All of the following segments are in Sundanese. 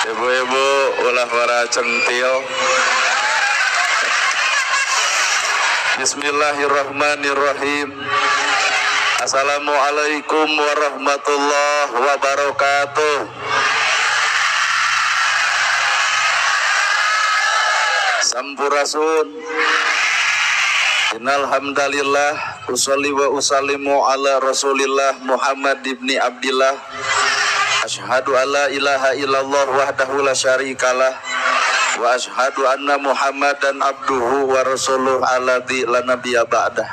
Ibu-ibu ulah para centil. Bismillahirrahmanirrahim. Assalamualaikum warahmatullahi wabarakatuh. Sampurasun. Innal hamdalillah usolli wa usallimu ala Rasulillah Muhammad ibni Abdillah. Asyhadu alla ilaha illallah wahdahu la syarikalah wa asyhadu anna Muhammadan abduhu wa rasuluh alladzi la nabiyya ba'dah.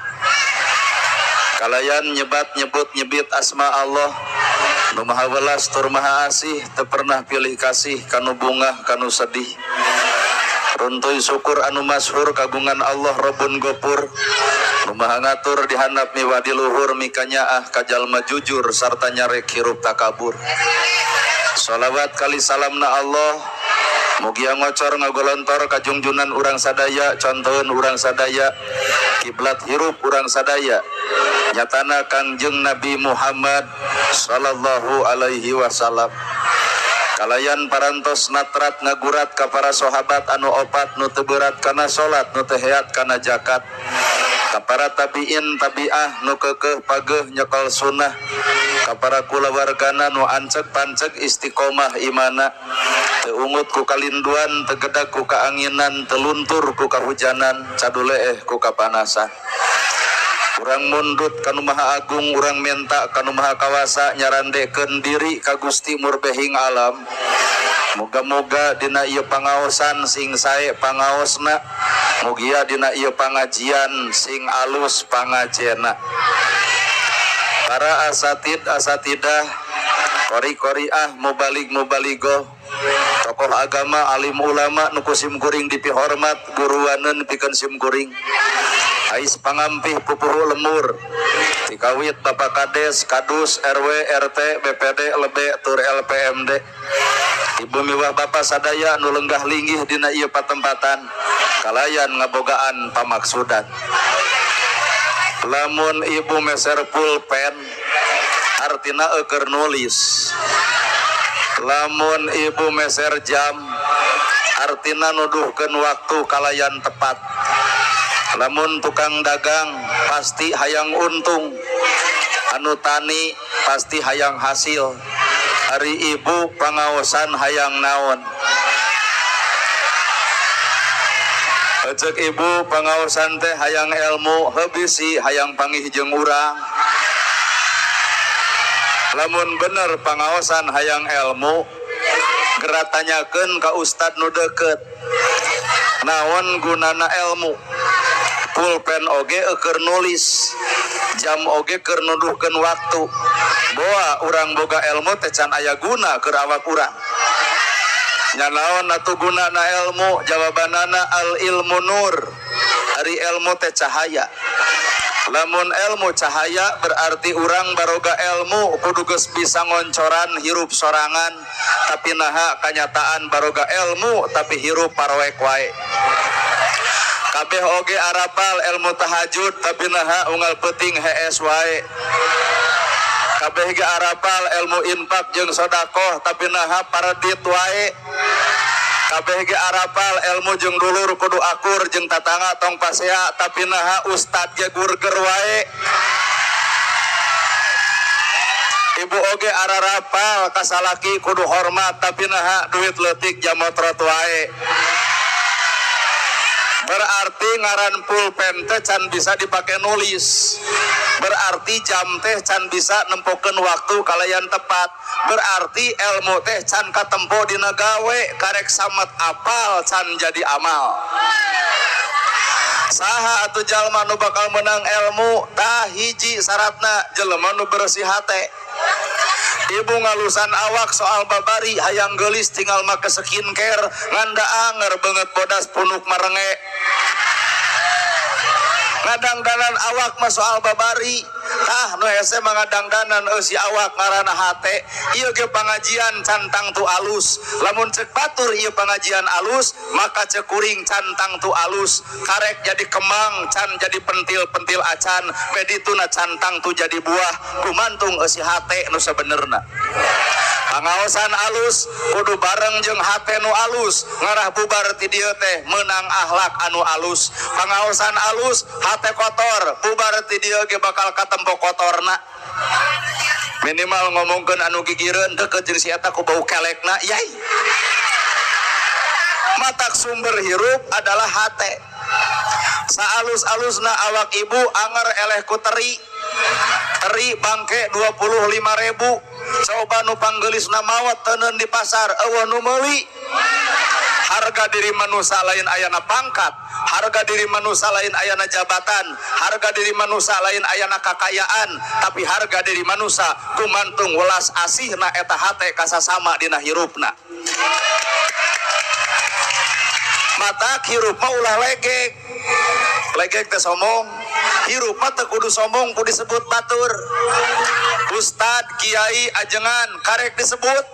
Kalayan nyebat nyebut nyebit asma Allah nu maha welas tur maha asih, teu pernah pilih kasih kanu bungah kanu sedih. Runtuy syukur anu masyhur kagungan Allah Rabbun Gopur nu maha ngatur dihandap miwah di luhur mikanyaah ka jalma jujur sarta nyarek hirup takabur. Sholawat kali salamna Allah mugia ngocor ngagolontor kajungjunan urang sadaya, contoheun urang sadaya, kiblat hirup urang sadaya, nyatana Kangjeng Nabi Muhammad sallallahu alaihi wasallam. Kalayan parantos natrat ngagurat ka para sahabat anu opat nu teu berat kana salat nu teu heat kana zakat, ka para tabiin tabiah nu keukeuh pageuh nyekel sunnah, ka para kulawargana nu anceg panceg istiqomah imana, teu ungut ku kalinduan, teu gedag ku kaanginan, teu luntur ku kahujanan, caduleeh ku kapanasan. Urang mundut kanu maha agung, urang menta kanu maha kawasa, nyarandekeun diri ka Gusti Murbehing alam. Moga-moga dina ieu pangaosan sing sae pangaosna, mugia dina ieu pangajian sing alus pangajena. Para asatid asatidah, kori-koriah, mubalig mubaligoh, tokoh agama, alim ulama nu ku sim kuring dipihormat, guruaneun pikeun sim kuring. Ais pangampih pupuhu lemur tikawit Bapak Kades, Kadus, RW, RT, BPD, LB, tur LPMD. Ibu miwah Bapak sadaya nu lenggah linggih dina ieu patempatan kalayan ngabogaan pamaksudan. Lamun ibu meser pulpen artina eueur nulis. Lamun ibu meser jam artina nuduhkeun waktu kalayan tepat. Lamun tukang dagang pasti hayang untung, anu tani pasti hayang hasil. Ari ibu pangaosan hayang naon? Ceuk ibu pangaosan teh hayang ilmu, heubisi hayang pangih jeung urang. Lamun bener pangaosan hayang ilmu, geura tanyakeun ka ustad nu deukeut. Naon gunana ilmu? Pulpen oge keur nulis, jam oge keur nuduhkeun waktu. Boa urang boga ilmu teh can aya guna keur awak urang. Nya naon atuh gunana ilmu? Jawabanana al ilmu nur. Ari ilmu teh cahaya. Lamun ilmu cahaya berarti urang baroga ilmu kudu geus bisa ngoncoran hirup sorangan, tapi naha kanyataan baroga ilmu tapi hirup paroek wae. Kabeh oge arapal ilmu tahajud tapi naha unggal peuting hees wae. Kabeh ge arapal ilmu infak jeung sodakoh tapi naha paredit wae. Kabeh ge arapal ilmu jeung dulur kudu akur jeung tatangga tong pasea tapi naha ustad ge gurger wae. Ibu oge ararapal kasalaki kudu hormat tapi naha duit leutik jamotrot wae. Berarti ngaran pulpen teh can bisa dipake nulis. Berarti jam teh can bisa nempokeun waktu kalayan tepat. Berarti ilmu teh can katempo dina gawe, karek samet apal can jadi amal. Saha atuh jalma nu bakal menang ilmu? Tah hiji syaratna jelema nu bersih hate. Ibu ngalusan awak soal babari hayang geulis tinggal make skincare nganda anger beungeut bodas punuk marenge. Ngadangdanan awak mah soal babari. Tah nu hese mah ngadangdanan eusi awak ngaranna hate. Ieu ge pangajian can tangtu alus. Lamun ceuk batur ieu pangajian alus, maka ceuk kuring can tangtu alus. Karek jadi kemang can jadi pentil-pentil acan, bedituna can tangtu jadi buah, gumantung eusi hate nu sabenerna. Pangaosan alus kudu bareng jeung hate nu alus, ngarah bubar ti dieu teh meunang akhlak anu alus. Pangaosan alus hate kotor, bubar ti dieu ge bakal katempo kotorna. Minimal ngomongkeun anu gigireun deukeut jeung si eta ku bau kelekna, yai. Matak sumber hirup adalah hate. Saalus-alusna awak ibu anger eleh ku teri. Teri bangke 25.000. Coba nu panggelisna mawat teuneun di pasar eueuh nu meuli. Harga diri manusia lain ayana pangkat, harga diri manusia lain ayana jabatan, harga diri manusia lain ayana kakayaan, tapi harga diri manusia gumantung welas asihna eta hate kasasama dina hirupna. Matak hirup mah ulah legek. Legek teh sombong. Hirup mah teu kudu sombong ku disebut batur. Ustad, kiai, ajengan karek disebut.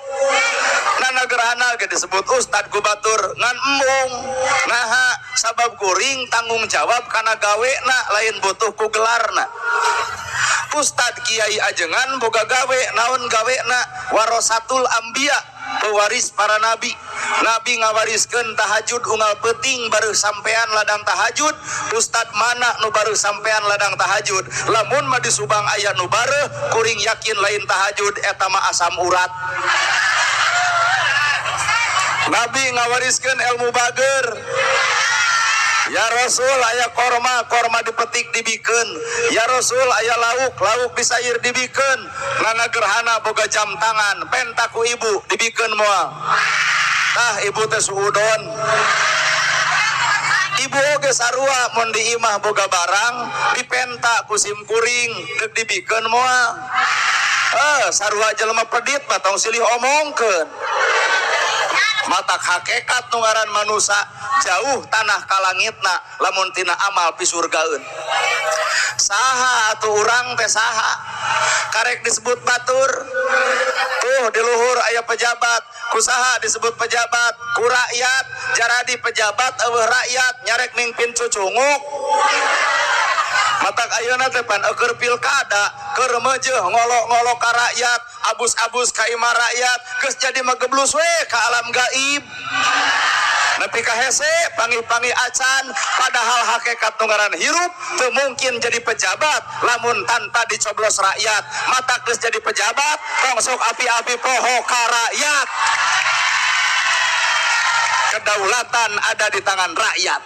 Nana gerhana ge disebut ustad ku batur ngan embung. Naha sabab kuring tanggung jawab kana gawena lain butuh ku gelarna. Ustad, kiai, ajengan boga gawe, naon gawena? Warasatul anbiya, pewaris para nabi. Nabi ngawariskeun tahajud unggal peuting baru sampean ladang tahajud. Ustad mana nu baru sampean ladang tahajud? Lamun mah di Subang aya nu bareuh, kuring yakin lain tahajud eta mah asam urat. Nabi ngawariskeun ilmu bager. Ya Rasul aya korma, korma dipetik dibikeun. Ya Rasul aya lauk, lauk disair dibikeun. Nana gerhana boga jam tangan, pentaku ibu dibikeun moal. Tah ibu teh suudon. Ibu oge sarua mun di imah boga barang dipenta ku sim kuring deuk dibikeun moal. Sarua jelema pedit mah tong silih omongkeun. Matak hakikat nu ngaran manusa jauh tanah ka langitna lamun tina amal pisurgaeun. Saha atuh urang teh saha? Karek disebut batur. Tuh di luhur aya pejabat, kusaha disebut pejabat, ku rakyat jaradi pejabat eueuh rakyat nyarek mingpin cucunguk. Matak ayeuna teh pan eueur pilkada, keur meujeuh ngolok-ngolok ka rakyat, abus-abus ka imah rakyat, geus jadi mageblus we ka alam gaib. Nepi ka hese panggih-panggih acan, padahal hakikat nu ngaran hirup teu mungkin jadi pejabat lamun tanpa dicoblos rakyat. Matak geus jadi pejabat tong sok api-api poho ka rakyat. Kedaulatan ada di tangan rakyat.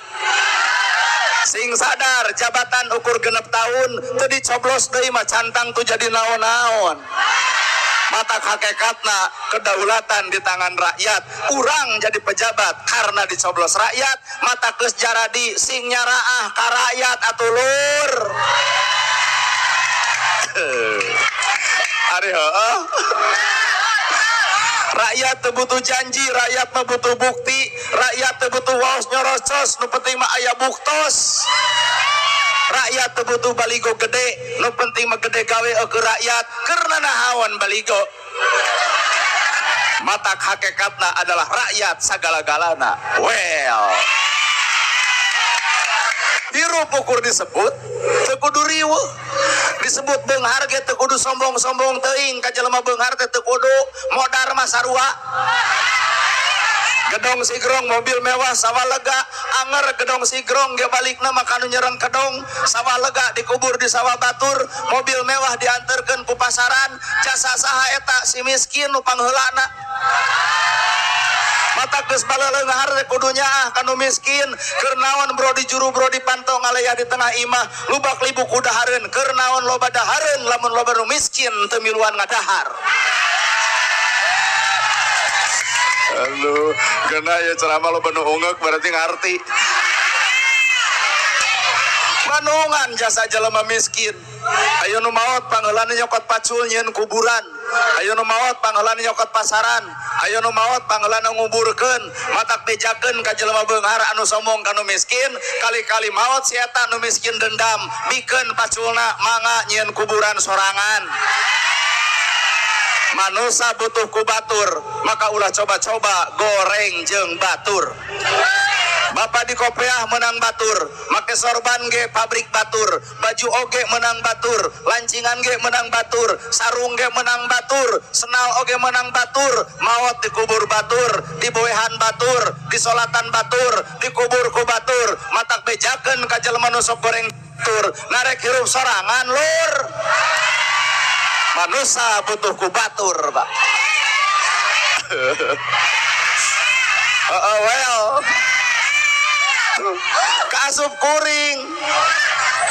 Sing sadar jabatan ukur genep tahun teu dicoblos deui mah cantang tu jadi naon-naon. Matak hakikatna kedaulatan di tangan rakyat. Urang jadi pejabat karena dicoblos rakyat. Matak geus jaradi sing nyaraah ka rakyat atuh lur. Ari heueuh. Rakyat teu butuh janji, rakyat mah butuh bukti, rakyat teu butuh waos nyorocos, nu penting mah aya buktos. Rakyat teu butuh baligo gede, nu penting mah gede gawe eueuh rakyat, keur nanahaon baligo. Matak hakikatna adalah rakyat sagala-galana. Well, hirup ukur disebut teu kudu riweuh, disebut beunghar ge teu kudu sombong-sombong teuing ka jelema beunghar teh teu kudu modar mah sarua. Gedong sigrong mobil mewah sawah lega, anger gedong sigrong ge balikna mah kanu nyereng kedong, sawah lega dikubur di sawah batur, mobil mewah dianterkeun ku pasaran, jasa saha eta si miskin nu pangheulana. Mata geus baleleunghar teh kudu nyaah kanu miskin, keur naon bro di juru bro di panto ngaleyah di tengah imah, lubak libu ku dahareun, keur naon loba dahareun lamun loba nu miskin teu miluan ngadahar. Aduh, kena ya ceramah loba nu ungeuk berarti ngarti. Manungan jasa jelema miskin. Ayo nu maot pangheulana nyokot pacul nyieun kuburan. Ayo nu maot pangheulana nyokot pasaran. Ayo nu maot pangheulana nguburkeun, matak bejakeun ka jelema beunghar anu sombong ka nu miskin, kali-kali maot si eta nu miskin dendam, bikeun paculna mangga nyieun kuburan sorangan. Manusa butuh ku batur, maka ulah coba-coba goreng jeung batur. Bapak di kopeah menang batur, make sorban ge pabrik batur, baju oge menang batur, lancingan ge menang batur, sarung ge menang batur, senal oge menang batur, maot dikubur batur, diboehan batur, disolatan batur, dikubur ku batur, matak bejakeun ka jelema nu sok goreng batur, narek hirup sorangan lur. Manusa butuh ku batur, Pak. Well. Kaasup kuring.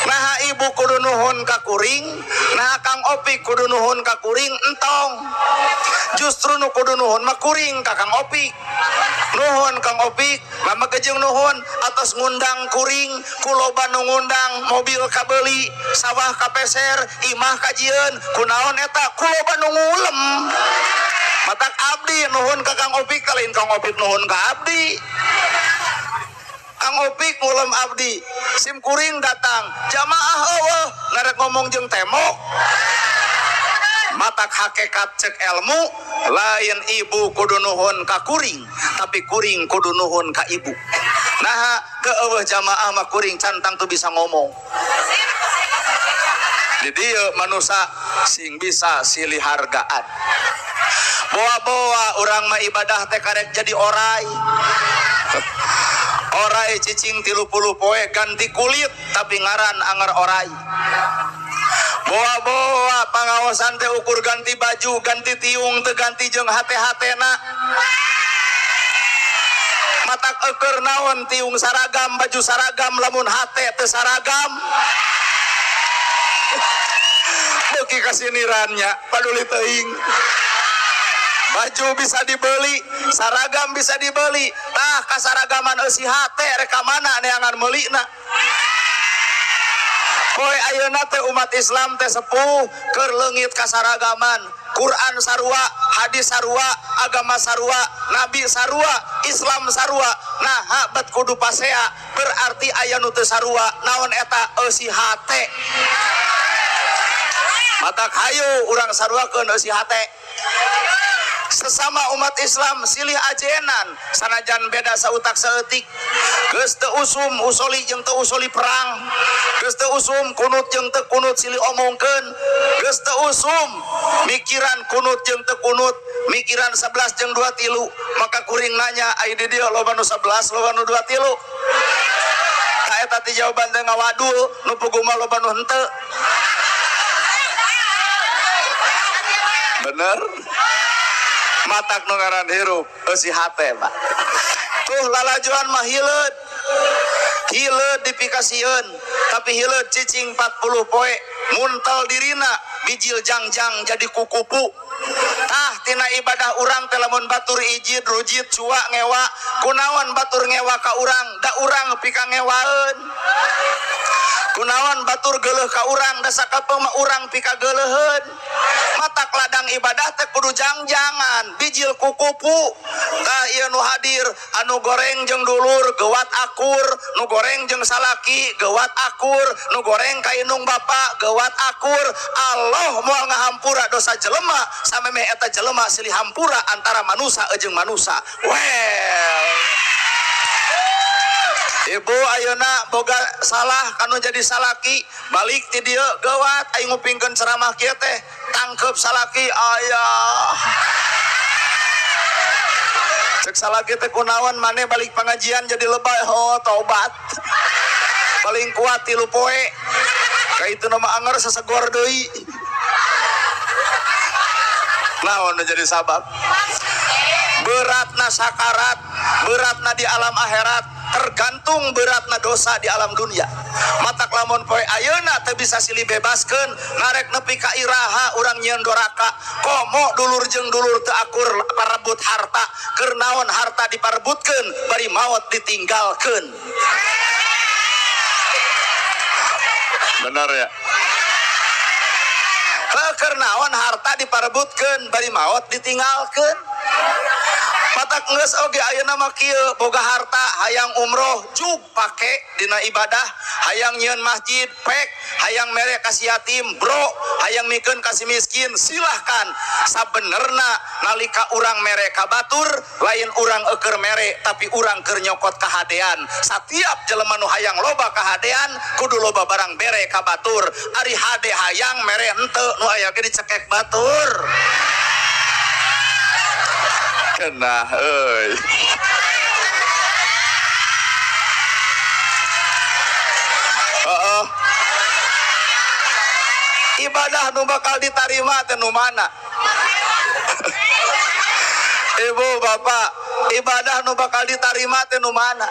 Nah ibu kudu nuhun ka kuring, nah Kang Opik kudu nuhun ka kuring entong. Justru nu kudu nuhun mah kuring ka Kang Opik. Nuhun Kang Opik, mama gejeng nuhun atas ngundang kuring, kuloba nu ngundang mobil kabeli, sawah kapeser, imah kajieun, kunaon eta kuloba nu ngulem. Matak abdi nuhun ka Kang Opik, kalain Kang Opik nuhun ka abdi. Kang Opik ngulem abdi, sim kuring datang, jamaah eueuh narek ngomong jeung temok. Matak hakikat cek ilmu lain ibu kudu nuhun ka kuring, tapi kuring kudu nuhun ka ibu. Nah, ke eueuh jamaah mah kuring cantang tuh bisa ngomong. Di dieu manusa sing bisa silih hargaan. Boa-boa urang mah ibadah teh karek jadi orai. Orai cicing 30 poe ganti kulit tapi ngaran anger orai. Boa-boa pangaosan teh ukur ganti baju, ganti tiung teu ganti jeung hate-hatena. Matak eueur naon tiung saragam, baju saragam lamun hate teu saragam. Beuki kasinirannya paduli teuing. Baju bisa dibeli, saragam bisa dibeli. Tah kasaragaman eusi hate rek ka mana neangan meulina. Poe ayeuna teh umat Islam teh sepuh keur leungit kasaragaman. Quran sarua, hadis sarua, agama sarua, nabi sarua, Islam sarua. Nah, bet kudu pasea berarti aya nu teu sarua. Naon eta eusi hate. Matak hayu urang saruakeun eusi hate. Sesama umat Islam silih ajenan sanajan beda sautak saeutik. Geus teu usum usoli jeung teu usoli perang. Geus teu usum kunut jeung teu kunut silih omongkeun. Geus teu usum mikiran kunut jeung teu kunut, mikiran 11 jeung 2 tilu. Maka kuring nanya ai di dieu loba nu 11 loba nu 2 tilu. Ka eta ti jawaban teh ngawadul nu puguh mah loba nu henteu. Bener? Matak nu ngaran hirup eusi hate, Pak. Tuh lalajuan mah hileud. Hileud dipikasieun, tapi hileud cicing 40 poe, muntel dirina bijil jangjang jadi kukupu. Tah tina ibadah urang teh lamun batur ijid rujit cua ngewa, kunaon batur ngewa ka urang, da urang pika ngewaeun. Kunaon batur geuleuh ka urang, da sakapeung mah urang pika geuleuheun. Matak ladang ibadah teh kudu jangjangan, bijil kukupu. Tah ieu nu hadir, anu goreng jeung dulur geuwat akur, nu goreng jeung salaki geuwat akur, nu goreng ka indung bapa geuwat akur. Allah moal ngahampura dosa jelema samemeh eta jelema silih hampura antara manusa jeung manusa. Well. Ibu ayeuna boga salah kanu jadi salaki, balik ti dieu geuwat aing ngupingkeun ceramah kieu teh, tangkep salaki ayah. Cek salaki teh kunaon maneh balik pengajian jadi lebay, ho tobat. Paling kuat 3 poe. Ka itu nama anger sesegor deui. Naon nu jadi sabab? Beratna sakarat, beratna di alam akhirat, tergantung beratna dosa di alam dunia. Matak lamun poe ayeuna teu bisa silih bebaskeun, narek nepi ka iraha urang nyieun doraka. Komo dulur jeung dulur teu akur parebut harta, keur naon harta diparebutkeun bari maot ditinggalkeun. Bener ya? Heuh, keur naon harta diparebutkeun bari maot ditinggalkeun. Matak geus oge ayeuna mah kieu, boga harta hayang umroh jug pake dina ibadah, hayang nyieun masjid pek, hayang mere ka si yatim bro, hayang mikeun ka si miskin silahkan. Sabenerna nalika urang mere ka batur lain urang eueur mere tapi urang keur nyokot kahadean. Satiap jelema nu hayang loba kahadean kudu loba barang bere ka batur. Ari hade hayang mere henteu nu aya ge dicekek batur. Kena euy. Heeh. Ibadah nu bakal ditarima teh nu mana? Ibu bapak, ibadah nu bakal ditarima teh nu mana?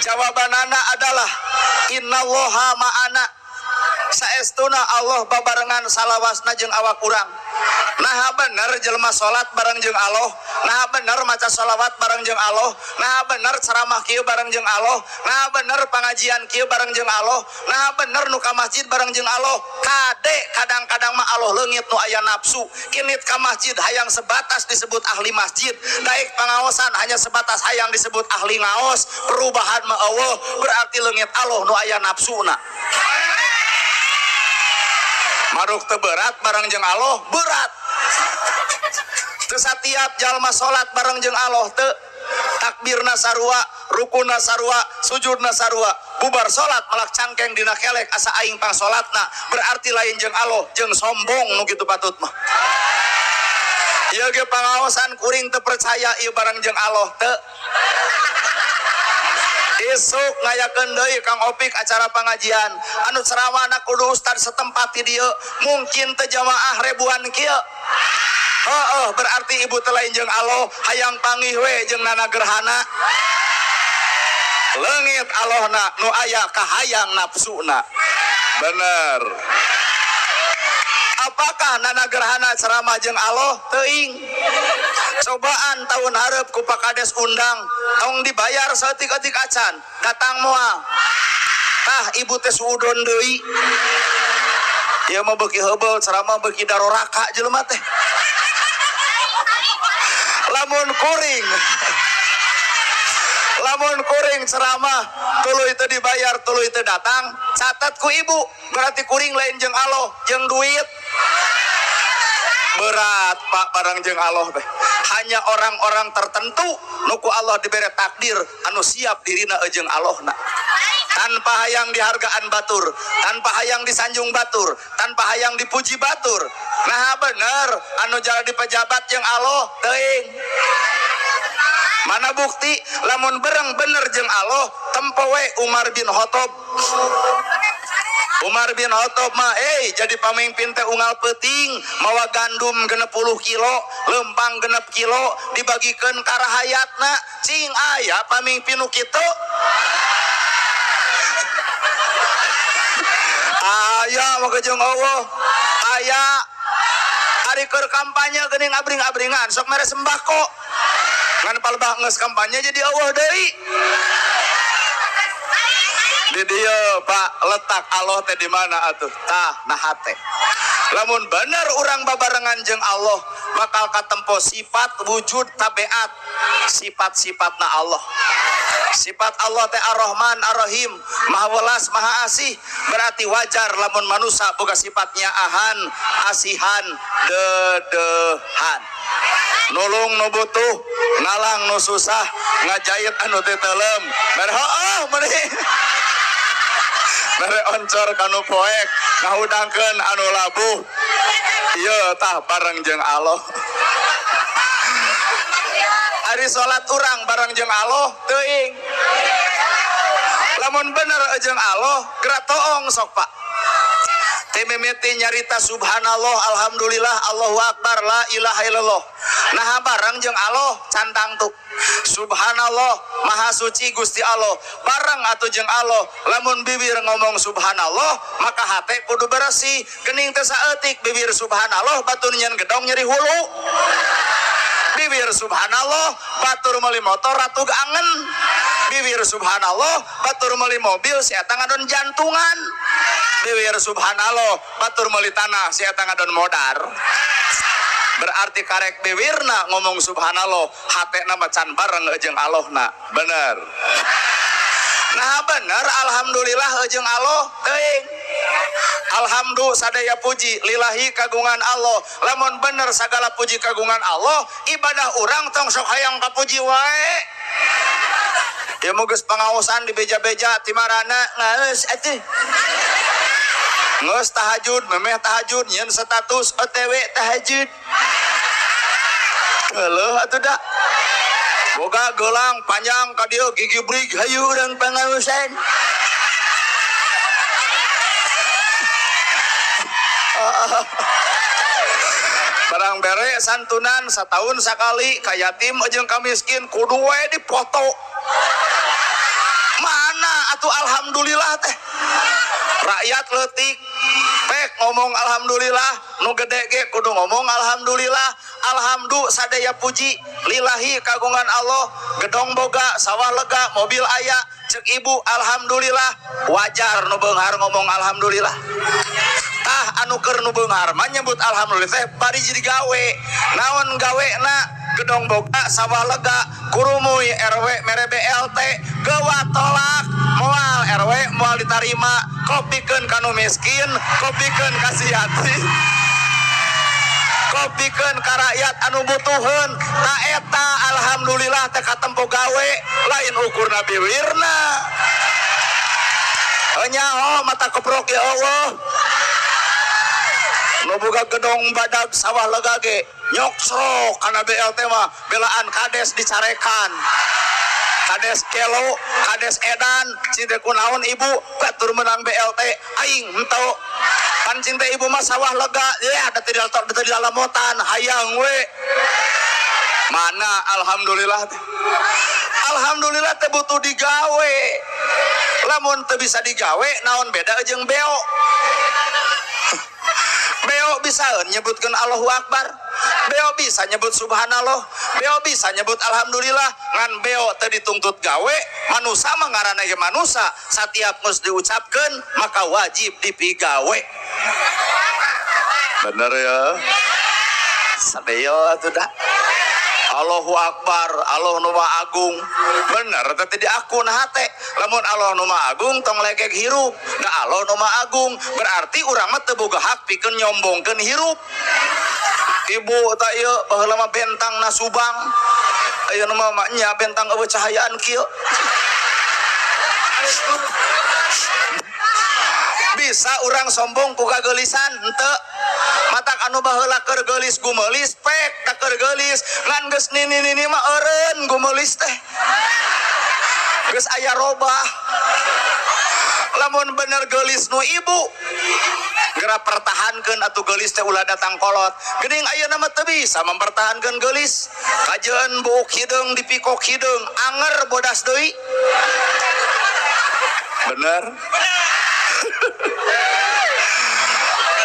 Jawabanana adalah innallaha ma'ana. Saestuna Allah babarengan salawasna jeung awak urang. Nah bener jelema salat bareng jeung Allah, nah bener maca sholawat bareng jeung Allah, nah bener ceramah kieu bareng jeung Allah, nah bener pengajian kieu bareng jeung Allah, nah bener nu ka masjid bareng jeung Allah. Kade kadang-kadang mah Allah leungit nu aya nafsu, kinit ka masjid hayang sebatas disebut ahli masjid, daek pangaosan hanya sebatas hayang disebut ahli ngaos. Perubahan mah Allah berarti leungit Allah nu aya nafsuna. Maruk teu berat bareng jeung Allah, berat. Teu satiap jalma salat bareng jeung Allah teu, takbirna sarua, rukuna sarua, sujudna sarua. Bubar salat malak cangkeng dina kelek asa aing pang salatna, berarti lain jeung Allah, jeung sombong nu kitu patut mah. Ieu ge pangaosan kuring teu percaya ieu bareng jeung Allah teu. Isuk ngayakeun deui Kang Opik acara pengajian anu ceramahna kudu ustad setempat di dieu, mungkin teu jamaah ribuan kieu. Heeh, berarti ibu teh lain jeung Allah, hayang panggih we jeung nana gerhana. Leungit Allahna nu aya kahayang nafsuna. Bener. Apakah nana gerhana ceramah jeung Allah? Teuing. Cobaan tahun hareup ku Pak Kades undang, tong dibayar saeutik-eutik acan, datang moal. Tah ibu teh suudon deui. Ieu mah beuki heubeul ceramah beuki daroraka jelema teh. Lamun kuring ceramah tuluy teu dibayar tuluy teu datang, catat ku ibu, berarti kuring lain jeung Allah, jeung duit. Berat Pak bareng jeung Allah teh. Hanya orang-orang tertentu nu ku Allah dibere takdir anu siap dirina jeung Allahna. Tanpa hayang dihargaan batur, tanpa hayang disanjung batur, tanpa hayang dipuji batur. Nah bener anu jadi pejabat jeung Allah teuing. Mana bukti lamun bereng bener jeung Allah tempo we Umar bin Khattab. Umar bin Khattab mah jadi pamimpin teh unggal peuting mawa gandum 60 kilo, lempang 6 kilo dibagikeun ka rahayatna. Cing aya pamimpin nu kitu. Aya mah jeung Allah. Aya ari keur kampanye geuning abring-abringan sok mere sembako. Ngan palebah geus kampanye jadi Allah deui. Di dieu Pak letak Allah teh di mana atuh? Tah na hate. Lamun bener urang babarengan jeung Allah bakal katempo sifat wujud tabiat, sifat-sifatna Allah. Sifat Allah teh Ar-Rahman Ar-Rahim, Maha Welas Maha Asih. Berarti wajar lamun manusia boga sifatnya ahan, asihan, dedehan. Nulung nu butuh, ngalang nu susah, ngajait anu teu teuleum. Mere heueuh meuni. Mere oncor kanu poek, ngahudangkeun anu labuh. Ieu tah bareng jeung Allah. Ari salat urang bareng jeung Allah teuing. Lamun bener jeung Allah geura toong sok Pak. Teh mimiti nyarita subhanallah alhamdulillah Allahu akbar la ilaha illallah. Nah bareng jeung Allah cantang tuh. Subhanallah maha suci Gusti Allah. Bareng atuh jeung Allah lamun bibir ngomong subhanallah maka hate kudu bersih. Geuning teh saeutik bibir subhanallah batur nyen gedong nyeri hulu. Bibir subhanallah batur meuli motor ratug angen. Bibir subhanallah batur meuli mobil si eta ngadon jantungan. Bibir subhanallah batur meuli tanah si eta ngadon modar. Berarti karek biwirna ngomong subhanallah, hatena mah can bareng jeung Allahna. Bener. Nah bener alhamdulillah jeung Allah teuing. Alhamdulillah sadaya puji lillahi kagungan Allah. Lamun bener sagala puji kagungan Allah, ibadah urang tong sok hayang kapuji wae. Ya mu geus pangaosan di beja-beja timarana ngaeus atuh. Geus tahajud, memeh tahajud nyeun status OTW tahajud. Geuleuh atuh da. Boga gelang panjang ka dieu gigi brig hayu urang pangaosan. Barang bere santunan setahun sakali ka yatim jeung ka miskin kudu we dipoto. Mana atuh alhamdulillah teh. Rakyat leutik pek ngomong alhamdulillah, nu gede ge kudu ngomong alhamdulillah. Alhamdulillah sadaya puji lillahi kagungan Allah, gedong boga, sawah lega, mobil aya, cek ibu alhamdulillah. Wajar nu beunghar ngomong alhamdulillah. Tah anu keur nu beunghar mah nyebut alhamdulillah teh bari jadi gawe. Naon gawena? Gedong boga, sawah lega, kurumuy RW mere BLT, gewa tolak, moal RW moal ditarima, kopikeun ka nu miskin, kopikeun ka si yatim, kopikeun ka rakyat anu butuheun. Ta eta alhamdulillah teh katempo gawe, lain ukurna biwirna. Nyaho mata keprok ya Allah. Nu boga gedong badag sawah lega ge nyoksrok kana BLT mah belaan kades dicarekan. Kades kelo, kades edan, cinta kunaon ibu batur menang BLT aing henteu. Pan cinta ibu mah sawah lega, ya ada tidak dalamotan hayang we. Mana alhamdulillah teh. Alhamdulillah teh butuh digawe. Lamun teu bisa digawe naon beda jeung beo. Beo bisa nyebutkan Allahu Akbar, beo bisa nyebut subhanallah, beo bisa nyebut alhamdulillah. Ngan beo teu dituntut gawe, manusa mah ngaranna ge manusa, satiap geus diucapkeun maka wajib dipigawe. Bener ya? Sadaya atuh da. Allahu Akbar, Allah nu Maha Agung. Bener teh diakun hate. Lamun Allah nu Maha Agung tong legeg hirup. Da Allah nu Maha Agung berarti urang mah teu boga hak pikeun nyombongkeun hirup. Ibu ta ieu baheula mah bentang na Subang. Ayeuna mah nya bentang eueuh cahayaan kieu. Bisa urang sombong ku kageulisan henteu. Matak anu baheula keur geulis gumeulis pek da keur geulis ngan geus nini-nini mah eureun gumeulis teh. Geus aya robah. Lamun bener geulis nu ibu geura pertahankeun atuh geulis teh ulah datang kolot. Geuning ayeuna mah teu bisa mempertahankeun geulis. Kajeun buuk hideung dipikok hideung anger bodas deui. Bener?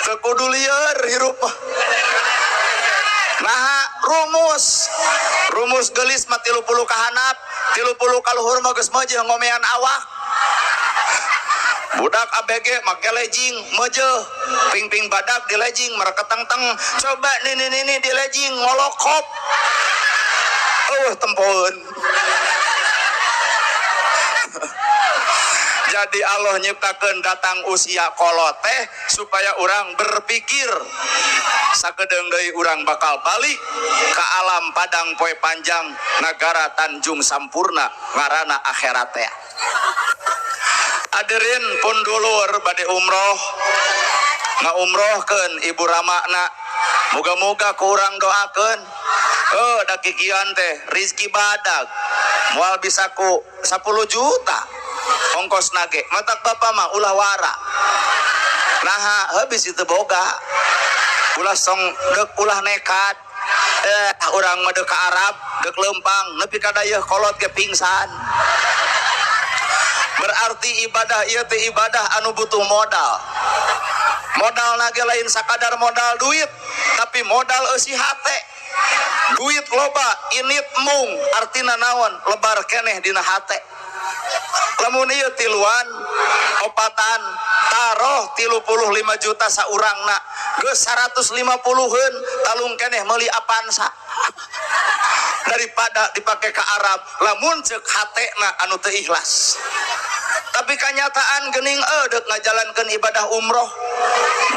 Teu kudu lieur hirup mah. Nah, rumus gelis mah 30 kahanap, 30 kaluhur mah geus meujeuh ngomean awak. Budak ABG make legging meujeuh, ping-ping badak di legging mereketeng-teng. Coba nini-nini di legging ngolokop. Eueuh tempoeun. Jadi Allah nyiptakeun datang usia kolot teh supaya orang berpikir sakedeung deui urang bakal balik ka alam padang poe panjang nagara Tanjung Sampurna ngaranna akhirat teh. Aderin pun dulur bade umroh ngaumrohkeun ibu ramakna, moga-moga ku urang doakeun. Oh da kikian teh rizki badag moal bisa ku 10 juta ongkos nage matak bapak mah ulah wara. Naha habis itu boga ulah song dek ulah nekat. Urang mah deuk ka Arab deuk leumpang nepi ka dayeuh kolot ge pingsan. Berarti ibadah ieu teh ibadah anu butuh modal. Modal nage lain sakadar modal duit, tapi modal eusi hate. Duit loba init mung artina naon lebar keneh dina hate. Lamun ieu tiluan opatan taruh 35 juta saurangna Geus 150-eun talung keneh meuli Avanza. Daripada dipake ka Arab lamun ceuk hatena anu teu ikhlas. Tapi kanyataan geuning deuk ngajalankeun ibadah umroh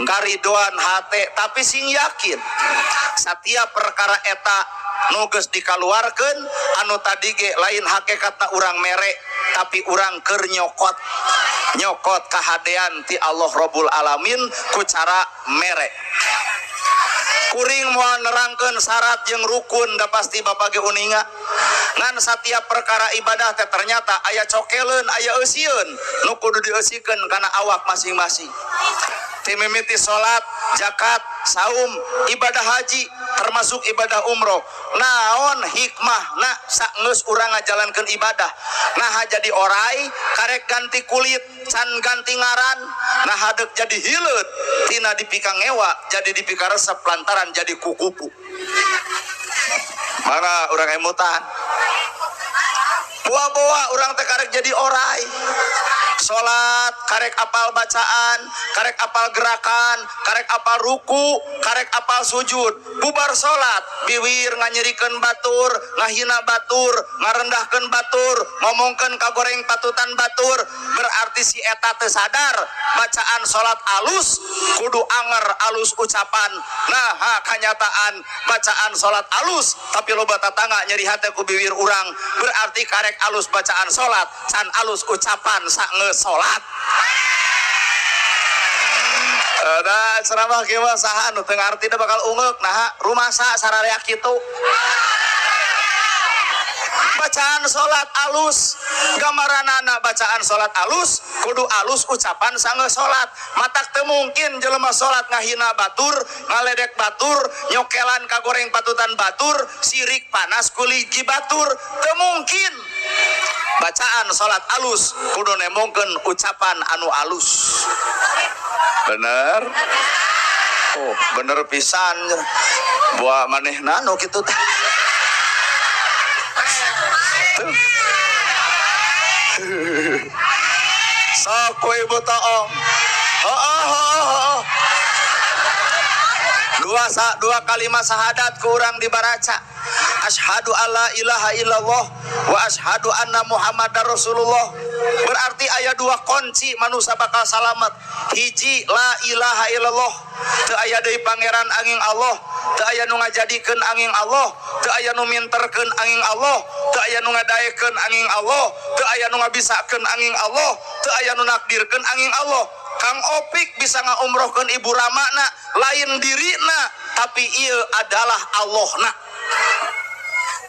karidoan hate, tapi sing yakin setiap perkara eta nu geus dikaluarkeun anu tadi ge lain hakikatna urang mere tapi urang keur nyokot nyokot kahadean ti Allah Rabbul Alamin ku cara mere. Kuring moal nerangkeun syarat jeung rukun da pasti bapak ge uninga. Ngan setiap perkara ibadah teh ternyata aya cokeleun aya eusieun nu kudu dieusikeun kana awak masing-masing. Ti mimiti salat, zakat, saum, ibadah haji termasuk ibadah umroh. Naon hikmahna saenggeus urang ngajalankeun ibadah? Naha jadi orai karek ganti kulit can ganti ngaran, naha deuk jadi hileut tina dipika ngewa jadi dipika resep lantaran jadi kukupu. Mana urang emutan? Boa-boa urang teh karek jadi orai. Salat karek apal bacaan, karek apal gerakan, karek apal ruku, karek apal sujud. Bubar salat biwir nganyerikeun batur, ngahina batur, ngarendahkeun batur, ngomongkeun kagoreng patutan batur. Berarti si eta teu sadar bacaan salat alus kudu anger alus ucapan. Nah, kanyataan bacaan salat alus tapi loba tatangga nyeri hate ku biwir urang. Berarti karek alus bacaan salat can alus ucapan saenggeus salat. Da ceramah kieu mah saha nu teu ngarti da bakal ungeuk. Naha rumasa sararea kitu. Bacaan salat alus gambaranana bacaan salat alus kudu alus ucapan sanggeus salat. Matak teu mungkin jelema salat ngahina batur, ngaledek batur, nyokelan kagoreng patutan batur, sirik panas kuligi batur, teu mungkin. Bacaan salat alus kudu nemongkeun ucapan anu alus. Bener? Oh, bener pisan. Buah manehna nu kitu teh. Sok ku ibu toong. Heeh. Dua kalimat syahadat ku urang dibaraca. Asyhadu alla ilaha illallah wa asyhadu anna Muhammadar Rasulullah. Berarti aya dua kunci manusia bakal salamet. Hiji la ilaha illallah, teu aya deui pangeran angin Allah, teu aya nu ngajadikeun angin Allah, teu aya nu minterkeun angin Allah, teu aya nu ngadaekeun angin Allah, teu aya nu ngabisakeun angin Allah, teu aya nu nakdirkeun angin Allah. Kang Opik bisa ngaumrohkeun ibu ramana lain dirina tapi ieu adalah Allahna.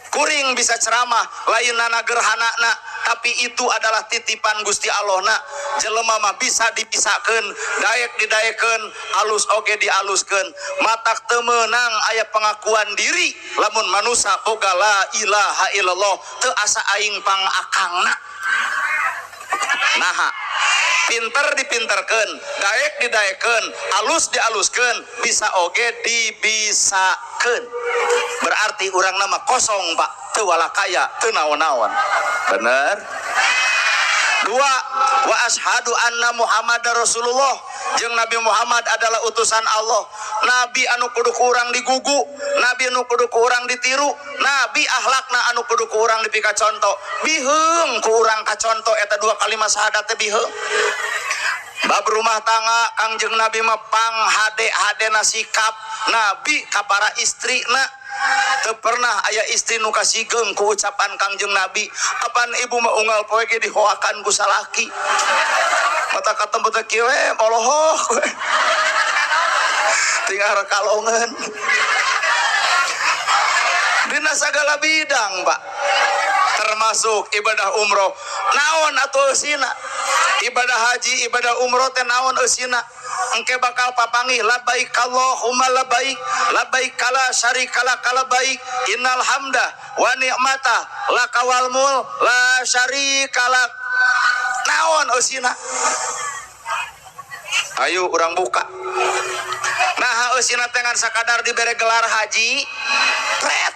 Kuring bisa ceramah lain nana gerhanana tapi itu adalah titipan Gusti Allahna. Jelema mah bisa dipisahkeun, daek didaekeun, alus oge dialuskeun. Matak teu meunang aya pengakuan diri lamun manusa boga la ilaha illallah teu asa aing pangakangna. Naha pinter dipinterkeun, daek didaekeun, alus dialuskeun, bisa oge dibisakeun. Berarti urang nama kosong pak, teu walakaya, teu naon-naon. Bener? Dua, wa asyhadu anna Muhammadar Rasulullah. Jeung Nabi Muhammad adalah utusan Allah. Nabi anu kudu ku urang digugu, Nabi anu kudu ku urang ditiru, Nabi akhlakna anu kudu ku urang dipika conto. Biheung ku urang kaconto eta dua kalimat syahadat teh biheung. Bab rumah tangga Kangjeng Nabi mah pang hade-hadena sikap Nabi ka para istrina. Teu pernah aya istri nu kasigeung ku ucapan Kangjeng Nabi. Apan ibu mah unggal poe ge dihoakan ku salaki. Mata katemu teh kieu we molohoh we. Tinggal kalongan. Dina sagala bidang, Pak. Termasuk ibadah umroh. Naon atuh eusina? Ibadah haji, ibadah umroh teh naon eusina? Engke bakal papanggih labbaik Allahumma labbaik, labbaik la syarika lak labbaik, innal hamda wa ni'mata laka wal mulk la syarika lak. Naon eusina? Ayo urang buka. Nah, eusina teh ngan sakadar dibere gelar haji, pret.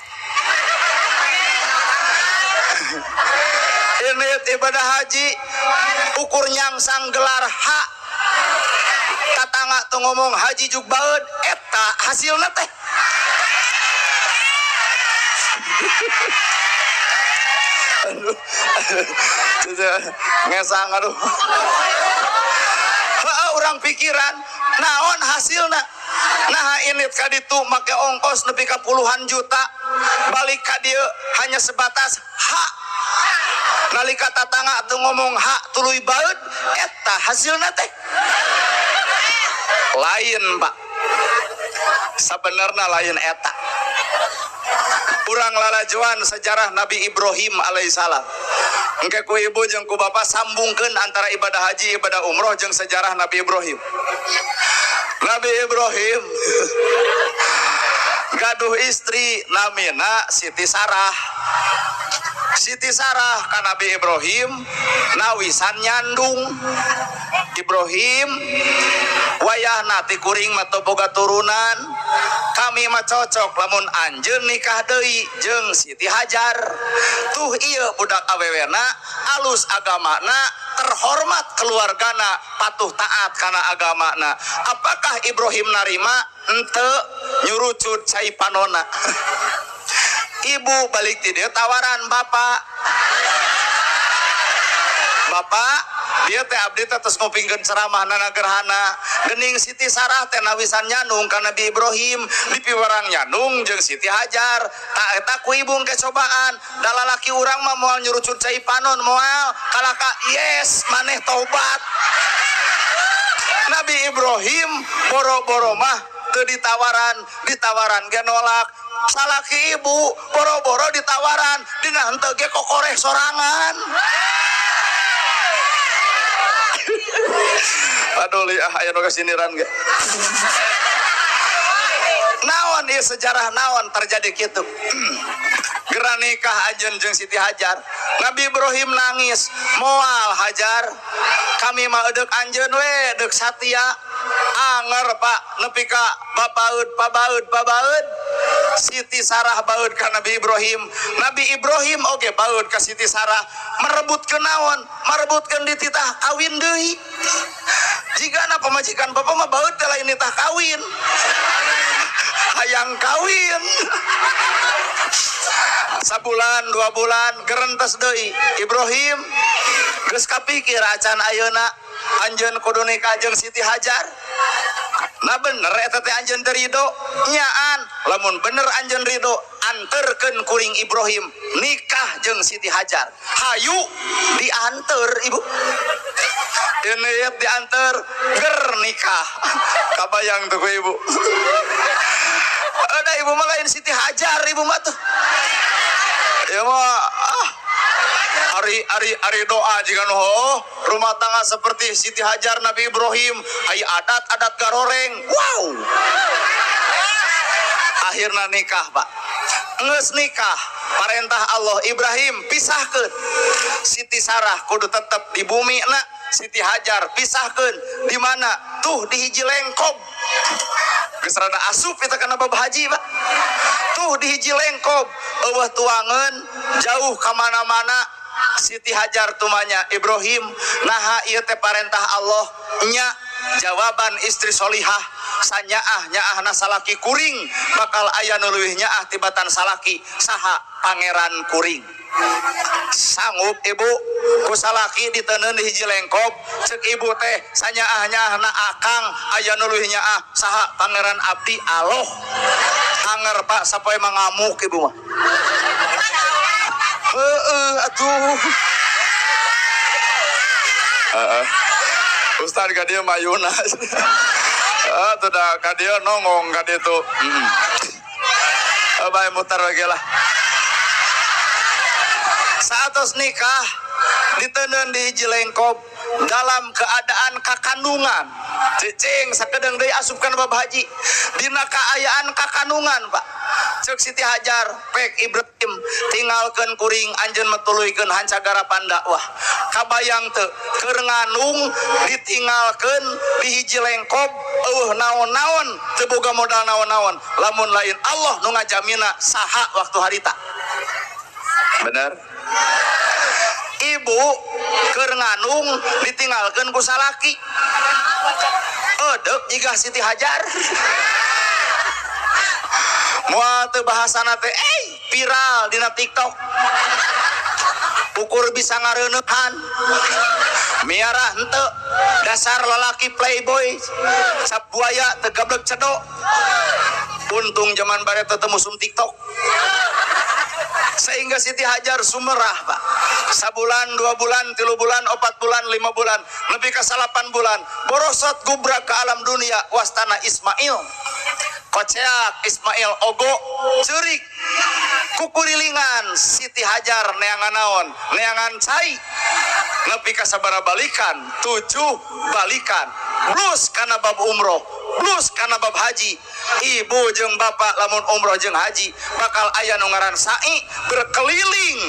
Ini ibadah haji ukur nyangsang gelar hak. Tatangga teu ngomong haji juk baeud, eta hasilna teh. Aduh, ngesang aduh. Heeh, urang pikiran naon hasilna. Nah ini ka ditu make ongkos nepi ka puluhan juta, balik ka dieu hanya sebatas hak. Nalika tatangga teu ngomong hak tuluy baeud, eta hasilna teh. Lain Pak, sabenerna lain eta. Urang lalajuan sejarah Nabi Ibrahim alaihissalam. Engke ku ibu jeung ku bapak sambungkeun antara ibadah haji, ibadah umroh jeung sejarah Nabi Ibrahim. Nabi Ibrahim gaduh istri namina Siti Sarah. Siti Sarah ka Nabi Ibrahim nawisan nyandung. Ibrahim wayahna ti kuring mah teu boga turunan, kami mah cocok lamun anjeun nikah deui jeung Siti Hajar. Tuh ieu budak awewena alus agamana, terhormat keluargana, patuh taat kana agamana. Apakah Ibrahim narima? Henteu, nyurucut cai panona. Ibu balik ti dieu tawaran bapak. Bapak, dia teh abdi teh tos ngupingkeun ceramah nana gerhana. Gening Siti Sarah teh nawisan nyandung ka Nabi Ibrahim, dipiwarang nyandung jeung Siti Hajar. Tak eta ku ibu engke cobaan. Da lalaki urang mah moal nyurucut cai panon moal. Kalaka yes maneh taubat. Nabi Ibrahim boro-boro mah teu ditawaran, ditawaran ge nolak. Salaki ibu boro-boro ditawaran, dina henteu ge kokoreh sorangan. Paduli ah aya nu kasiniran ge. Naon ieu sejarah naon terjadi kitu. Geura nikah anjeun jeung Siti Hajar. Nabi Ibrahim nangis, moal Hajar, kami mah edeuk anjeun we, deuk satia. Anger Pak nepi ka babaeud pabaeud pabaeud. Siti Sarah baeud ka Nabi Ibrahim. Nabi Ibrahim oge baeud ka Siti Sarah. Merebutkeun naon? Merebutkeun dititah kawin deui. Jigana pamajikan bapak mah baeud teh lain nitah kawin. Hayang kawin. Sabulan 2 bulan gerentes deui. Ibrahim geus kapikir acan ayeuna anjeun kudu nikah jeung Siti Hajar. Nah bener eta teh anjeun teh ridho nyaan. Lamun bener anjeun ridho, anterkeun kuring Ibrahim nikah jeung Siti Hajar. Hayu dianter ibu. Ini dianter ger nikah. Kabayang tuh ku ibu. Ada ibu mah lain Siti Hajar ibu mah tuh. Ya mah ah ari ari ari doa jika nu rumah tangga seperti Siti Hajar Nabi Ibrahim, ai adat-adat garoreng. Wow. Akhirna nikah, Pak. Geus nikah, parentah Allah Ibrahim pisahkeun. Siti Sarah kudu tetep di bumi na, Siti Hajar pisahkeun di mana? Tuh di hiji lengkob. Geus rada asup eta kana bab haji, Pak. Tuh di hiji lengkob, eueuh tuangeun jauh ka mana-mana. Siti Hajar tumanya Ibrahim, naha ieu teh parentah Allah nya. Jawaban istri solihah sanyaah nyaahna salaki kuring bakal aya nu leuwih nyaah tibatan salaki saha pangeran kuring. Sanggup ibu ku salaki diteundeun di hiji lengkob, ceuk ibu teh sanyaah nyaahna akang aya nu leuwih nyaah saha pangeran abdi Allah. Anger Pak sapoe mah ngamuk ibu mah. Heeh atuh. Heeh. Ustaz ka dieu mayuna. Ah tuh dah ka dieu nongong ka ditu. Heeh. Bae muter lagi lah. Saatos nikah diteundeun di hiji lengkob dalam keadaan kakandungan. Cicing sakedeung deui asupkan bab haji. Dina kaayaan kakandungan, Pak. Ceuk Siti Hajar, pek Ibrahim tinggalkeun kuring anjeun mah tuluykeun hancagarapan dakwah. Kabayang teu keur nganung ditinggalkeun di hiji lengkob eueuh naon-naon teu boga modal naon-naon. Lamun lain Allah nu ngajamina saha waktu harita. Bener? Ibu keur nganung ditinggalkeun ku salaki. Edek jiga Siti Hajar. Moal teu bahasana teh viral dina TikTok. Ukur bisa ngareuneuhan. Miara henteu dasar lalaki playboy. Cap buaya teu gablek cedok. Untung zaman bareto teu musim TikTok. Sehingga Siti Hajar sumerah, Pak. Sabulan, 2 bulan, 3 bulan, 4 bulan, 5 bulan, lebih ke 8 bulan. Borosot gubrak ke alam dunia wastana Ismail. Koceak Ismail ogo ceurik. Kukurilingan Siti Hajar neangan naon, neangan cai. Nepi ka sabaraha balikan, 7 balikan. Plus kana bab umroh, plus kana bab haji. Ibu jeung bapak lamun umroh jeung haji bakal aya nu ngaran sa'i berkeliling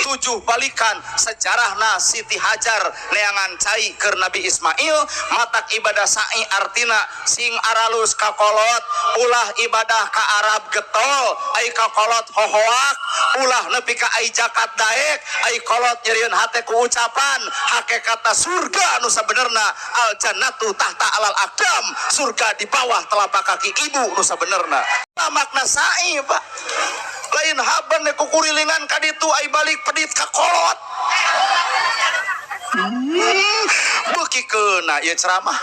7 balikan. Sejarahna Siti Hajar neangan cai keur Nabi Ismail. Matak ibadah sa'i artina sing aralus ka kolot, ulah ibadah ka Arab getol, ai ka kolot hohoak, ulah nepi ka ai zakat daek, ai kolot nyerieun hate ku ucapan. Hakikatna surga anu sabenerna al jannatu tahta alal aqdam, surga di bawah telapak kaki ibu nu sabenerna. Makna sa'i, Pak. Lain haben kukurilingan ka ditu ai balik pedit ka kolot. Beuki keuna ieu ceramah.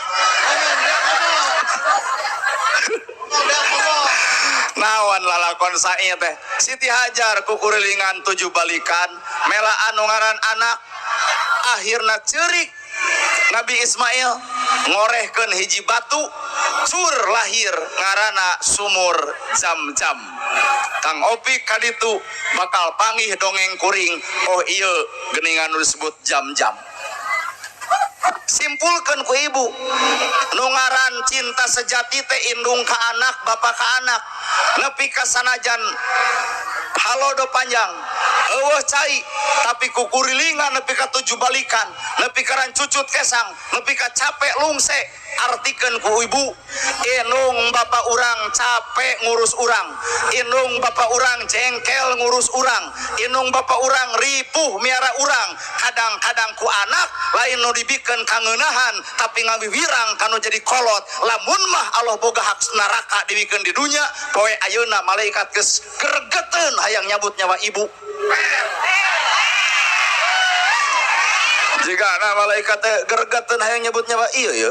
Naon lalakon sa'i teh? Siti Hajar kukurilingan 7 balikan, mela anu ngaran anak, akhirna ceurik Nabi Ismail ngorehkeun hiji batu, cur lahir ngaranna sumur Zam-Zam. Kang Opik kaditu bakal pangih dongeng kuring, oh ieu geuningan nu disebut Zam-Zam. Simpulkeun ku ibu, nu ngaran cinta sejati teh indung ka anak, bapa ka anak, nepi ka sanajan halodo panjang, eueuh cai, tapi kukurilingan nepi ka 7 balikan, nepi ka rancucut kesang, nepi ka capek lungse. Artikeun ku ibu, indung bapa urang capek ngurus urang, indung bapa urang jengkel ngurus urang, indung bapa urang ripuh miara urang. Kadang-kadang ku anak lain nu dibikeun kangeunahan, tapi ngawiwirang kanu jadi kolot. Lamun mah Allah boga hak neraka dibikeun di dunya, poe ayeuna malaikat geus gregeteun hayang nyabut nyawa ibu. Jika na malaikat teh gregeteun hayang nyebut nyawa ieu ya.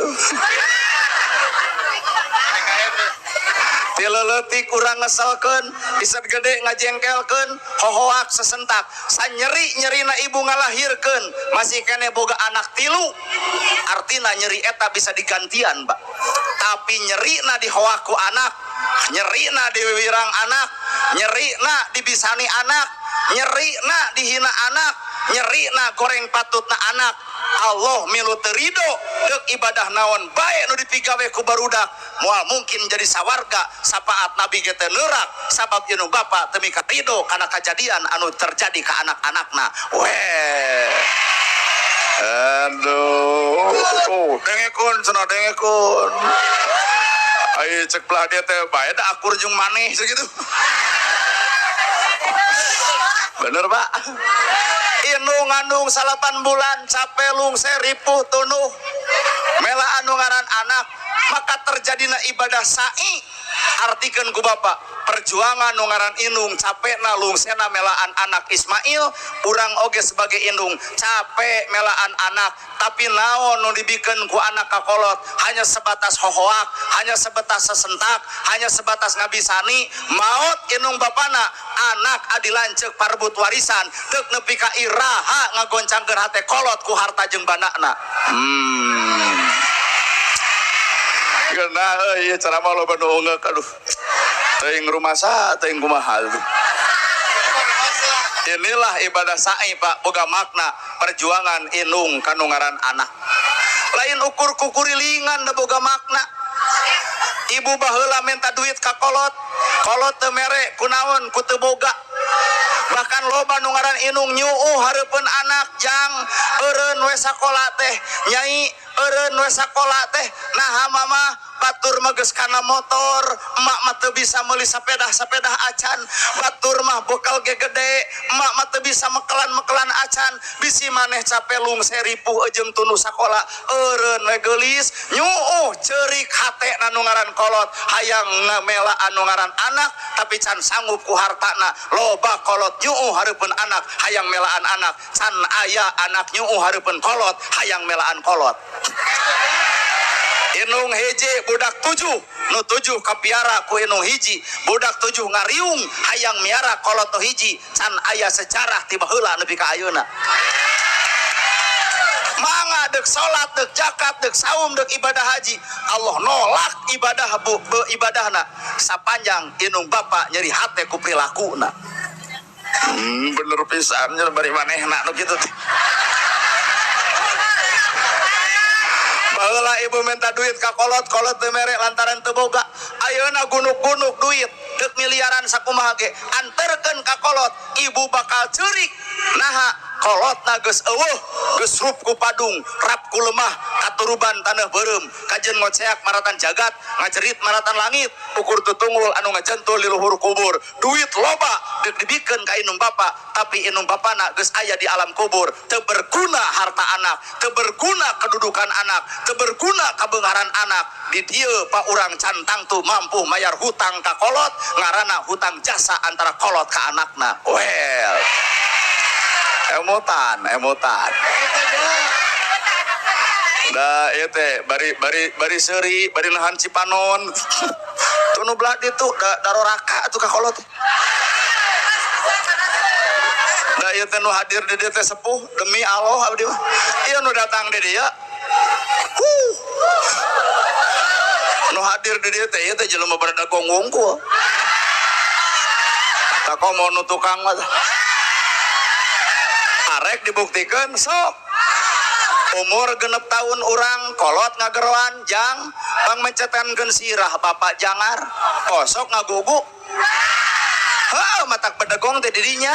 Tileleutik urang ngeselkeun, isep gede ngajengkelkeun, hohoak sesentak. Sanyeri-nyerina ibu ngalahirkeun, masih keneh boga anak 3. Artina nyeri eta bisa digantian, Pak. Tapi nyerina dihoak ku anak, nyerina diwiwirang anak, nyerina dibisani anak, nyerina dihina anak, nyerina goreng patutna anak. Allah milu teu rido deuk ibadah naon bae nu dipigawe ku barudak, moal mungkin jadi sawarga. Sapaat nabi ge teu neurak sabab ieu nu bapa teu mika rido kana kajadian anu terjadi ka anak-anakna. Weh, aduh, oh, dengekun cenah dengekun. Ai cek belah dia teh bae da akur jeung maneh sakitu. Bener, Pak. Indung ngandung 8 bulan, capek lungse ripuh tunuh, mela anu ngaran anak, maka terjadina ibadah sa'i. Artikeun ku bapak, perjuangan nu ngaran indung capekna lungsena melaan anak Ismail, urang oge sebagai indung capek melaan anak, tapi naon nu dibikeun ku anak kakolot hanya sebatas hohoak, hanya sebatas sesentak, hanya sebatas ngabisani. Maot indung bapana, anak adi lanceuk parebut warisan, deuk nepi ka iraha ngagoncangkeun hate kolot ku harta jeung bandana. Geunah euy ieu ceramah loba nu ungeuk, aduh. Teuing rumasa, teuing kumaha. Inilah ibadah sa'i, Pak, boga makna perjuangan indung kanu ngaran anak. Lain ukur kukurilingan da boga makna. Ibu baheula minta duit ka kolot, kolot teu mere kunaon ku teu boga. Bahkan loba nu ngaran indung nyuuh hareupeun anak, jang eureun we sakola teh, nyai Eureun we sakola teh naha mama batur mah geus kana motor, emak mah teu bisa meuli sapedah-sapedah acan, batur mah bekal ge gede, emak mah teu bisa mekelan-mekelan acan, bisi maneh cape lungse ripuh jeung tunu sakola. Eureun we geulis nyuuh ceurik hate na nu ngaran kolot, hayang ngamela anu ngaran anak tapi can sanggup ku hartana. Loba kolot nyuuh hareupeun anak hayang melaan anak, can aya anak nyuuh hareupeun kolot hayang melaan kolot. Inung hiji budak 7, nu 7 kapiara ku inung hiji, budak 7 ngariung hayang miara kolot nu hiji, can aya sejarah ti baheula nepi ka ayeuna. Mangga deuk salat, deuk zakat, deuk saum, deuk ibadah haji, Allah nolak ibadah bu, be ibadahna sapanjang inung bapa nyeri hate ku prilakuna. Bener pisan nya bari manehna nu kitu teh. Baheula ibu minta duit ka kolot, kolot teu mere lantaran teu boga. Ayeuna gunuk-gunuk duit deuk miliaran sakumaha ge anterkeun ka kolot, ibu bakal ceurik. Naha kolotna geus eueuh, geus rup ku padung, rap ku lemah, katuruban taneuh beureum, kajen ngoceak maratan jagat, ngajerit maratan langit, ukur tutunggul anu ngajentul di luhur kubur. Duit loba deuk dibikeun ka indung bapa, tapi indung bapana geus aya di alam kubur. Teu berguna harta anak, teu berguna kedudukan anak, teu berguna kabeungharan anak. Di dieu pa urang can tangtu mampu mayar hutang ka kolot, ngaranna hutang jasa antara kolot ka anakna. Well, emutan, emutan. Da ieu teh bari bari bari seuri, bari nahan cipanon. Tuh nu belah ditu da daroraka atuh ka kolot. Da ieu teh nu hadir di dieu teh sepuh demi Allah abdi mah. Ieu nu datang di dieu. Huh. Nu hadir di dieu teh ieu teh jelema berdagong wungkul. Tak komo nu tukang mah. Arek dibuktikan sok. Umur 6 tahun urang kolot ngageroan jang bang mencetankeun sirah bapak jangar kosok ngagugu. Heuh matak bedegong teh didinya.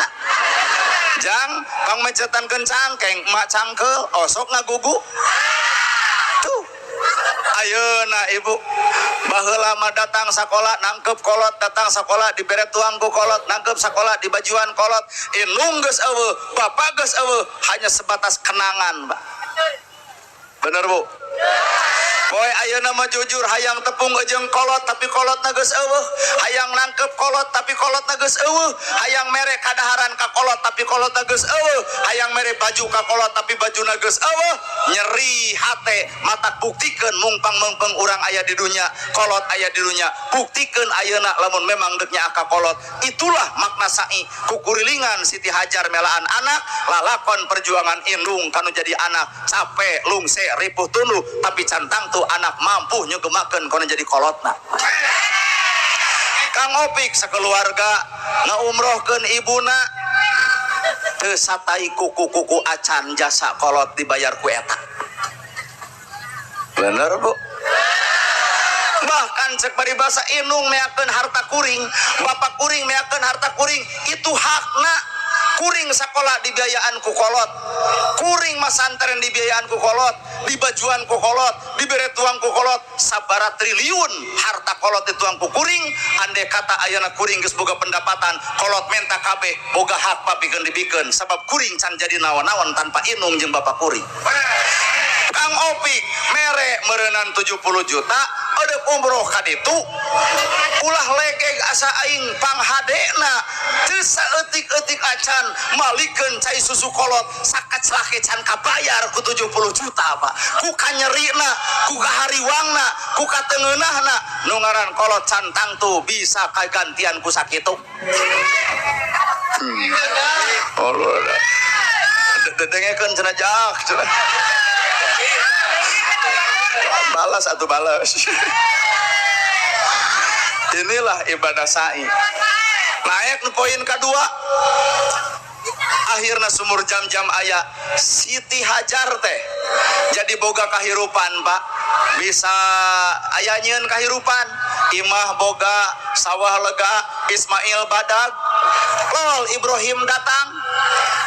Jang bang mencetankeun cangkeng emak cangkeul osok ngagugu. Tuh. Ayeuna ibu baheula mah datang sakola nangkep kolot, datang sakola dibere tuang ku kolot, nangkep sakola dibajuan kolot, indung geus eueuh, bapak geus eueuh, hanya sebatas kenangan, Pak. Bener, Bu? Poe ayeuna mah jujur hayang tepung jeung kolot tapi kolotna geus eueuh, hayang nangkep kolot tapi kolotna geus eueuh, hayang mere kadaharan ka kolot tapi kolotna geus eueuh, hayang mere baju ka kolot tapi bajuna geus eueuh, nyeri hate matak buktikeun mungpang meungpeung urang aya di dunya, kolot aya di dunya, buktikeun ayeuna lamun memang deuk nyaah ka kolot. Itulah makna sa'i kukurilingan Siti Hajar melaan anak, lalakon perjuangan indung kanu jadi anak, capek lungse ripuh tunduh tapi can tangtu anak mampu nyugemakeun kono jadi kolotna. Kang Opik sakeluarga ngaumrohkeun ibuna teu satai kuku-kuku acan jasa kolot dibayar ku eta. Bener, Bu? Bahkan cek paribasa indung meakeun harta kuring, bapak kuring meakeun harta kuring, itu hakna. Kuring sakola dibiayaan ku kolot, kuring masantren dibiayaan ku kolot, dibajuan ku kolot, dibere tuang ku kolot, sabara triliun harta kolot dituang ku kuring. Andai kata ayana kuring geus boga pendapatan, kolot menta kabeh boga hak papikeun dibikeun, sabab kuring can jadi naon-naon tanpa indung jeung bapak kuring. Kang Opik mere meureunan 70 juta eueuh umroh ka ditu, ulah legeg asa aing panghadena teu saeutik-eutik acan malikeun cai susu kolot sakaclake can kabayar ku 70 juta, Pak. Ku kanyerina, ku kahariwangna, ku katengeunahna nu ngaran kolot can tangtu bisa kagantian ku sakitu. Oh, dengekeun cenah jak cenah. Balas atau balas. Inilah ibadah sa'i. Naik nu poin kedua. Akhirna sumur jam-jam aya Siti Hajar teh jadi boga kahirupan, Pak. Bisa aya nyieun kahirupan, imah boga, sawah lega, Ismail badag, lol Ibrahim datang.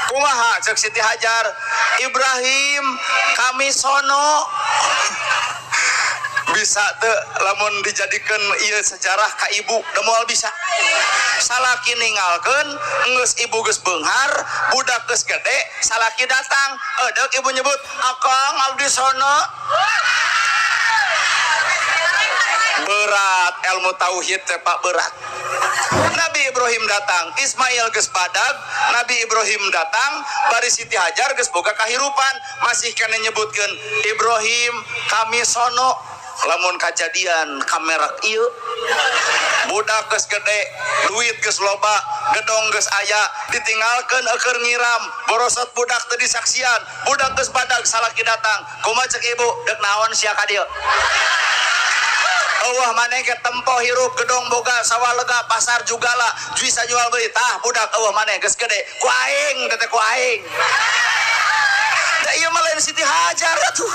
Kumaha cek Siti Hajar? Ibrahim kami sono. Bisa teu lamun dijadikeun ieu sejarah ka ibu, da moal bisa. Salaki ninggalkeun, geus ibu geus beunghar, budak geus gede, salaki datang, edeuk ibu nyebut, "Akang abdi sono." Berat ilmu tauhid teh Pak, berat. Nabi Ibrahim datang, Ismail geus badag, Nabi Ibrahim datang, bari Siti Hajar geus boga kahirupan, masih kena nyebutkeun Ibrahim kami sono. Lamun kajadian kamera ieu, budak geus gede, duit geus loba, gedong geus aya, ditinggalkeun eueur ngiram, borosot budak teu disaksian, budak geus badag, salaki datang, kumaha cek ibu, deuk naon sia ka dieu? Eueuh maneh ge tempo hirup, gedong boga, sawah lega, pasar jugala, bisa jual beli, tah budak eueuh maneh geus gede, ku aing teh ku aing. Da ieu mah lain Siti Hajar atuh.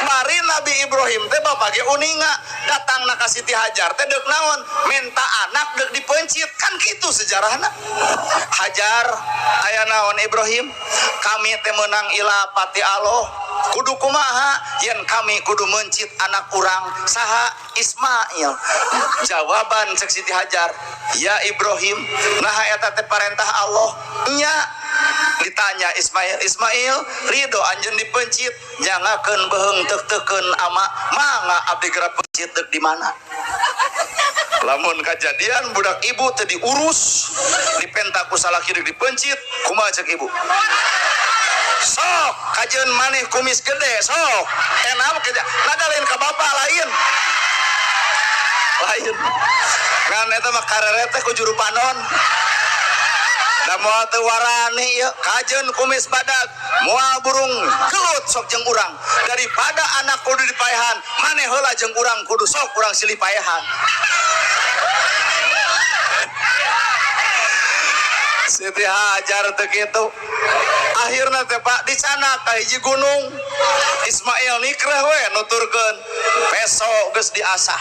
Mari Nabi Ibrahim teh bapak ge uninga datang na ka Siti Hajar teh deuk naon, minta anak deuk dipencit, kan kitu sejarahna. Hajar aya naon Ibrahim, kami teh meunang ilapati Allah, kudu kumaha yen kami kudu mencit anak urang saha Ismail. Jawaban cek Siti Hajar, ya Ibrahim, naha eta teh parentah Allah nya. Ditanya Ismail, Ismail ridho anjeun dipencit, nyangakeun beheung teuk-teukeun ama, mangga abdi geura pencit deuk di mana. Lamun kajadian budak ibu teu diurus, dipenta ku salaki deuk dipencit, kumaha cek ibu? Sok kajeun maneh kumis gede sok enak kerja nada lain ka bapak, lain lain ngan eta mah kareret teh ku juru panon. Da moal teu warani ieu kajeun kumis badag, moal burung gelut sok jeung urang, daripada anak kudu dipaehan maneh heula jeung urang kudu sok urang silih paehan. Siti Hajar teu kitu. Akhirna teh Pak dicanak ka hiji gunung. Ismail nikreh we nuturkeun, peso geus diasah.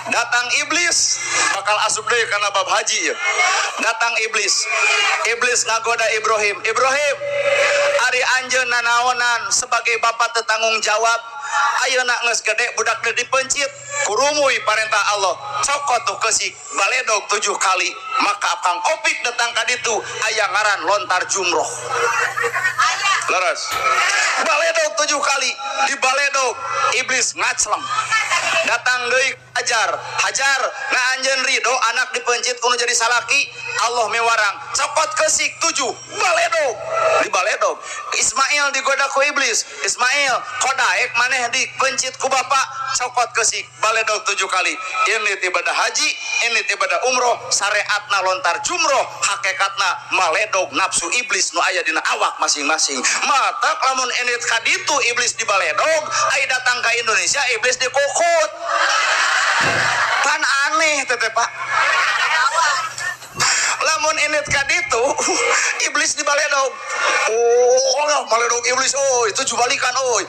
Datang iblis, bakal asup deui kana bab haji ieu. Datang iblis. Iblis ngagoda Ibrahim. Ibrahim, ari anjeun nanaonan sebagai bapak teu tanggung jawab. Ayeuna geus gede budak teu dipencit, kurumuy parentah Allah. Cokot tuh keusik, baledog 7 kali. Maka Kang Opik datang ka ditu aya ngaran lontar jumroh. Leres. Baledog 7 kali, di baledog iblis ngacleng. Datang deui Hajar, Hajar na anjeun ridho anak dipencit kudu jadi salaki, Allah mewarang. Cokot keusik 7, baledog, di baledog. Ismail digoda ku iblis. Ismail, kodaek maneh dipencit ku bapak, cokot keusik, baledog 7 kali. Ini ibadah haji, ini ibadah umroh, syariatna lontar jumroh, hakikatna maledog nafsu iblis nu aya dina awak masing-masing. Matak lamun enit kaditu iblis di baledog, ai datang ka Indonesia iblis dikukut. Pan aneh teh Pak. Lamun enit kaditu iblis di baledog. Oh, baledog iblis, oh itu jubalikan oi.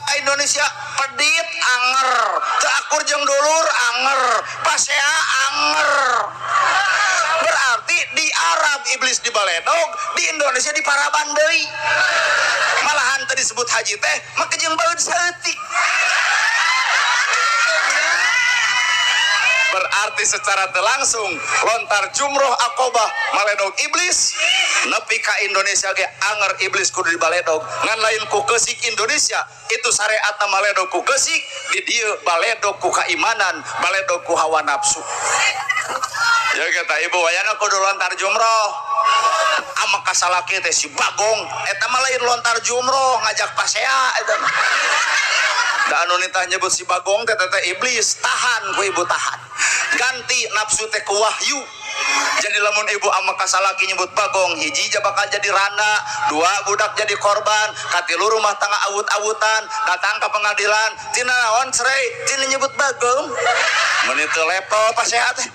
Indonesia pedit anger, teu akur jeung dulur anger, pasea anger. Berarti di Arab iblis di baledog, di Indonesia di paraban deui. Malahan teu disebut haji teh, make jeung baeud saeutik. Berarti secara langsung lontar jumroh akobah maledog iblis nepi ka Indonesia ge anger iblis kudu dibaledog, ngan lain ku keusik Indonesia itu syariatna maledog ku keusik, di dieu baledog ku kaimanan, baledog ku hawa nafsu. Ya kata ibu wayana kudu lontar jumroh ama kasalaki teh si Bagong eta mah lain lontar jumroh ngajak pasea eta mah. Da anu nitah nyebut si Bagong teh teh iblis, tahan ku ibu tahan. Ganti nafsu teh ku wahyu. Jadi lamun ibu ama kasalaki nyebut Bagong, hiji ja bakal jadi rana, dua budak jadi korban, katilu rumah tangga awut-awutan, datang ke pengadilan, tina naon cerai, tina nyebut Bagong. Meuni teu level pasea teh.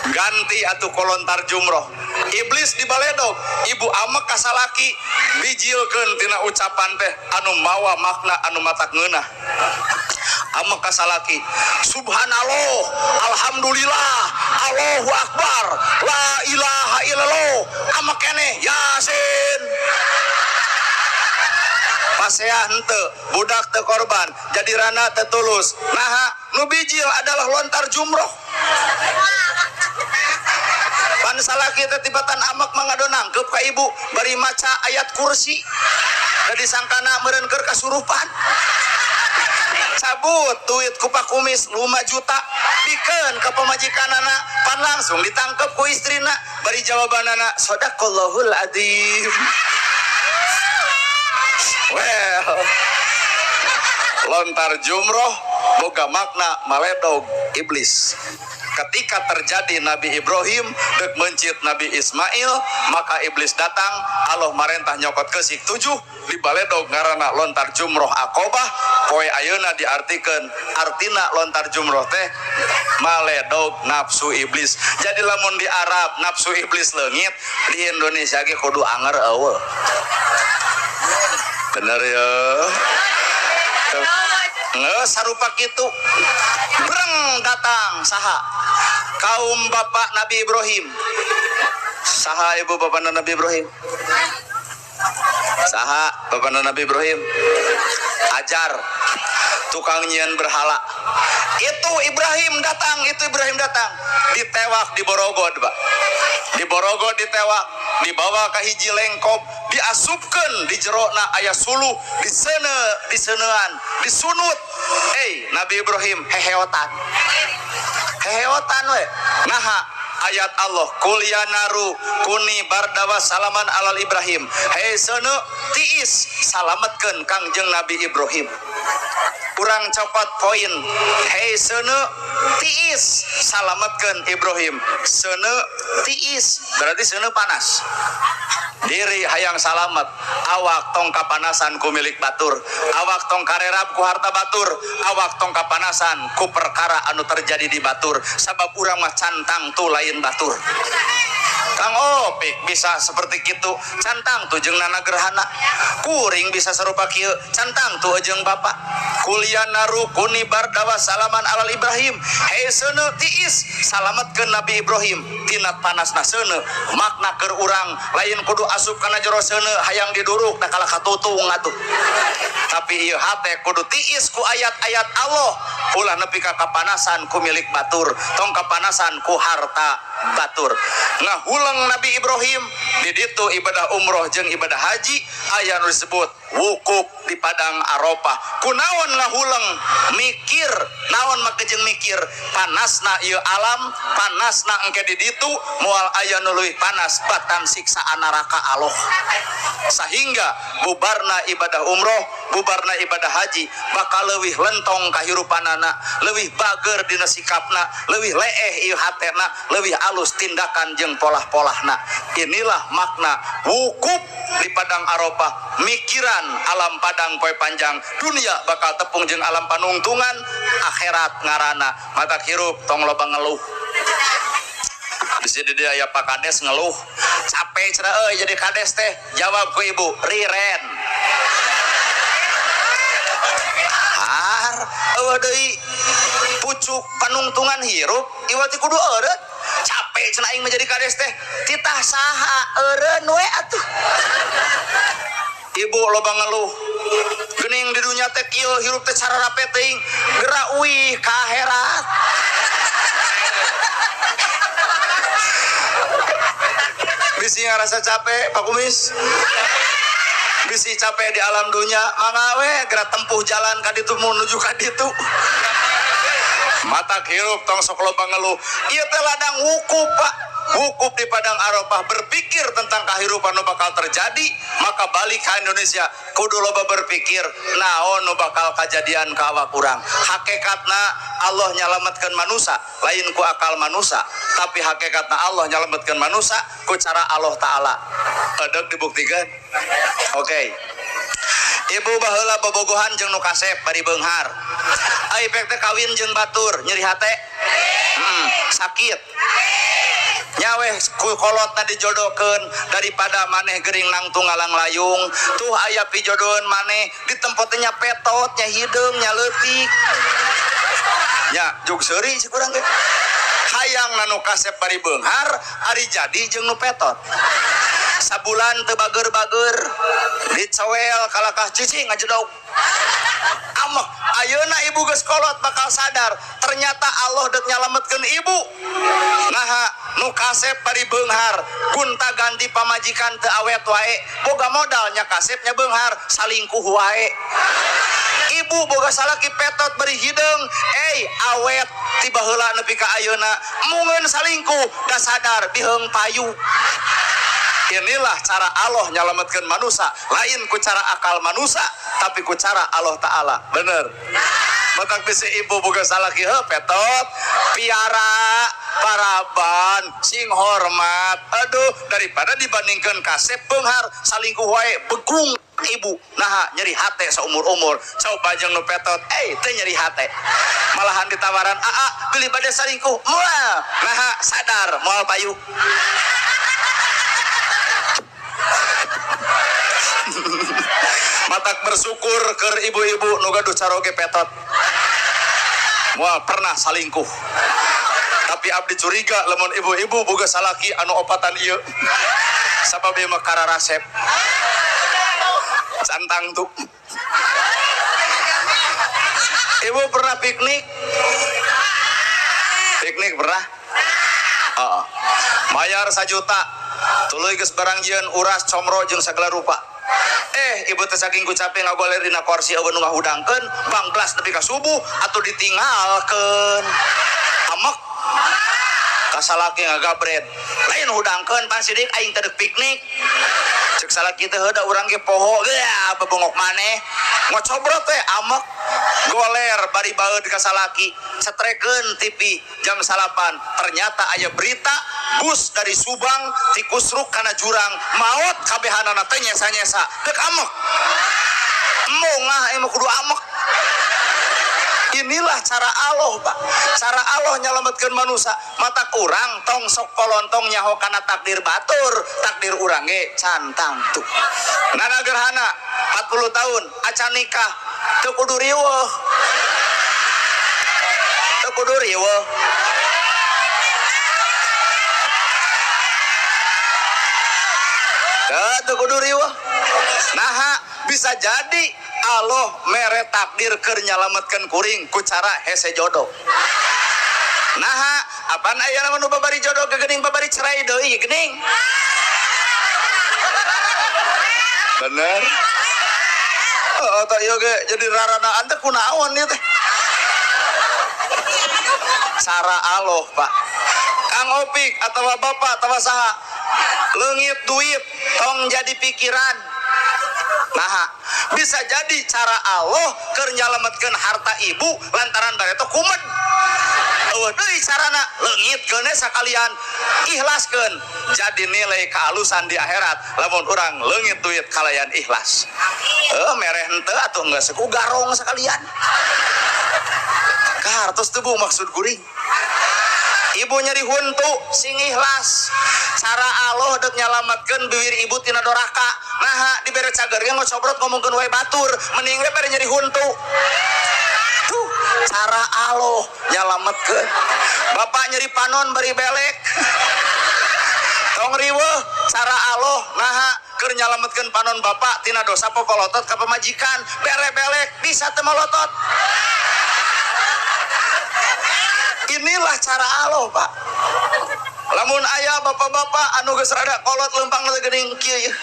Ganti atuh kolontar jumroh. Iblis di baledog, ibu ama kasalaki bijilkeun tina ucapan teh anu mawa makna anu matak ngeunah. Amek ka salaki. Subhanallah, alhamdulillah, Allahu akbar, la ilaha illallah. Amek keneh Yasin. Pasea henteu, budak teu korban, jadi rana teu tulus. Naha, nu bijil adalah lontar jumroh. Pan salaki teh tibatan amek mah ngado nangkep ka ibu bari maca ayat kursi. Da disangkana meureun keur kasurupan. Cabut duit ku pakumis 5 juta bikeun ka pamajikanana, pan langsung ditangkep ku istrina bari jawabanana sadaqallahul adzim. Well, lontar jumroh boga makna maledog iblis. Ketika terjadi Nabi Ibrahim dek mencit Nabi Ismail, maka iblis datang, Allah marentah nyokot kesik 7 di baledog ngaranna lontar jumroh Aqobah. Poe ayeuna diartikeun artina lontar jumroh teh maledog nafsu iblis. Jadi lamun di Arab nafsu iblis leungit, di Indonesia ge kudu anger eueuh. Bener ya? Nggak sarupa kitu. Breng datang saha? Kaum bapak Nabi Ibrahim. Saha ibu bapak Nabi Ibrahim? Saha bapak Nabi Ibrahim? Ajar, tukang nyian berhala. Itu Ibrahim datang, itu Ibrahim datang. Ditewak di Borogod, Pak. Di Borogod ditewak, dibawa ke hiji lengkop, diasupkeun di jerona aya suluh, disene, disenean, disunut. Nabi Ibrahim heheotan. Heheotan we. Naha ayat Allah, kul ya naru kuni bardawa salaman alal Ibrahim. Hei seuneu tiis salametkeun Kangjeng Nabi Ibrahim. Kurang copot poin. Hei seuneu tiis salametkeun Ibrahim. Seuneu tiis berarti seuneu panas. Diri hayang salamet, awak tong kapanasan ku milik batur, awak tong karerap ku harta batur, awak tong kapanasan ku perkara anu terjadi di batur, sabab urang mah cantang tu lain batur. Kang Opik bisa seperti kitu, cantang tu jeung nana gerhana. Kuring bisa serupa kieu, cantang tu jeung bapak. Kuliah naru kuni bardawa salaman alal Ibrahim. Hei seuneu tiis salametkeun Nabi Ibrahim tina panasna seuneu. Makna keur urang lain kudu asup kana jero seuneu hayang diduruk da kalah katutung atuh. Tapi ieu hate kudu tiis ku ayat-ayat Allah. Ulah nepi ka kapanasan ku milik batur, tong kapanasan ku harta batur. Ngahuleng Nabi Ibrahim di ditu ibadah umroh jeung ibadah haji aya nu disebut wukuf di padang Arafah. Kunaon ngahuleng mikir, naon make jeung mikir panasna ieu alam, panasna engke di ditu moal aya nu leuwih panas batan siksaan neraka Allah. Sehingga bubarna ibadah umroh, bubarna ibadah haji bakal leuwih lentong kahirupanana, leuwih bager dina sikapna, leuwih leeh ieu hatena, leuwih alus tindakan jeung polah-polahna. Inilah makna wukuf di padang Arafah, mikiran alam padang poe panjang, dunia bakal tepung jeung alam panungtungan, akhirat ngarana. Mata hirup tong loba ngeluh. Di sini dia aya Pak Kades ngeluh, capek cenah euy jadi kades teh. Jawab ku ibu, riren. Har, eueuh deui pucuk panungtungan hirup iwal ti kudu eureut. Capek cenah aing menjadi kades teh. Titah saha eureun we atuh. Ibu loba ngeluh. Geuning di dunya teh kieu hirup teh cararape teuing, geura uih ka akhirat. Bisi ngarasa capek Pak Kumis, bisi capek di alam dunia, mangga we geura tempuh jalan ka ditu menuju ka ditu. Mata hirup tong sok loba ngeluh. Ieu teh ladang wukuf Pak. Wukuf di padang Arafah, berpikir tentang kehidupan nu bakal terjadi, maka balik ke Indonesia kudu loba berpikir naon nu bakal kajadian ka awak urang. Hakikatna Allah nyalametkeun manusia lain ku akal manusia, tapi hakikatna Allah nyalametkeun manusia ku cara Allah Ta'ala. Edek dibuktikan. Oke. Ibu baheula bobogohan jeung nu kasep bari beunghar. Ai pek teh kawin jeung batur nyeri hate? Sakit. Nyaweh ku kolotna dijodohkeun daripada maneh gering nangtung ngalang layung. Tuh aya pijodohan maneh ditempotnya nya petot nya hideung nya leutik. Nya jug seuri si kurang ge. Hayang nu kasep bari beunghar ari jadi jeung nu petot. Sabulan teu bager-bager dicowel kalakah cicing ngajedog. Amek ayeuna ibu geus kolot bakal sadar ternyata Allah deuk nyalametkeun ibu. Naha nu kasep bari beunghar gunta ganti pamajikan teu awet wae boga modalnya kasepnya beunghar salingkuh wae. Ibu boga salaki petot bari hideung awet tiba heula nepi ka ayeuna mungeun salingkuh da sadar biheung payu. Inilah cara Allah nyalametkeun manusia, lain ku cara akal manusia tapi ku cara Allah Ta'ala. Bener. Matak bisi ibu boga salaki heuh petot piara paraban sing hormat. Aduh, daripada dibandingkan kasep beunghar salingkuh wae begung ibu. Naha nyeri hate saumur-umur. Coba jeung nu petot teu nyeri hate. Malahan ditawaran aa beli bade salingkuh. Moal. Naha sadar moal payu. Matak bersyukur keur ibu-ibu nu gaduh caroge petot. Moal pernah salingkuh. Tapi abdi curiga lamun ibu-ibu boga salaki anu opatan ieu. Sabab ieu mah kararasep. Cantang tuh. Ibu pernah piknik? Piknik pernah? Heeh. Mayar 1 juta. Tuluy geus barang jieun uras comro jeung sagala rupa. Ibu teh saking ku capek ngagoler dina kursi eueun nu ngahudangkeun, bangklas nepi ka subuh atuh ditinggalkeun. Amek ka salaki ngagabret. Lain hudangkeun pan sidik aing teh deuk piknik. Cek salaki teh heuh da urang ge poho, geuah bebongok maneh. Ngocobrot teh amek goler bari baeud ka salaki, cetrekeun TV jam 9. Ternyata aya berita bus dari Subang tikusruk kana jurang maot kabehanana teh nyesa-nyesa. Deuk amek. Mongah emang kudu amek. Inilah cara Allah, Pak. Cara Allah nyalametkeun manusia. Matak urang tong sok polontong nyaho kana takdir batur, takdir urang ge cantang tuh. Nana gerhana 40 tahun acan nikah teu kudu riweuh. Teu kudu riweuh. Teu kudu riweuh. Naha bisa jadi Allah mere takdir keur nyalametkeun kuring ku cara hese jodoh. Naha apaan aya nu babari jodoh geuning babari cerai deui geuning. Bener. Oh, tak ieu ge jadi raranaan teh kunaon ieu teh. Cara Allah, Pak. Kang Opik atawa bapak atawa saha leungit duit tong jadi pikiran. Nah, bisa jadi cara Allah keur nyalametkeun harta ibu lantaran bareto kumed. Eueuh deui carana leungitkeun sakalian ikhlaskeun jadi nilai kealusan di akhirat lamun urang leungit duit kalayan ikhlas. Heuh mereh henteu atuh geus ku garong sakalian. Kahartos teu bu maksud kuring. Ibu nyeri huntu sing ikhlas. Cara Allah deuk nyalametkeun bibir ibu tina doraka. Naha dibere cager ge ngocobrot ngomongkeun wae batur, mending we bere nyeri huntu. Tuh, cara Allah nyalametkeun. Bapak nyeri panon bari belek. Tong riweuh cara Allah naha keur nyalametkeun panon bapak tina dosa popolotot ka pamajikan, bere belek bisa teu molotot. Inilah cara Allah, Pak. Lamun aya bapak-bapak anu geus rada kolot lempang teh geuning kieu ieu.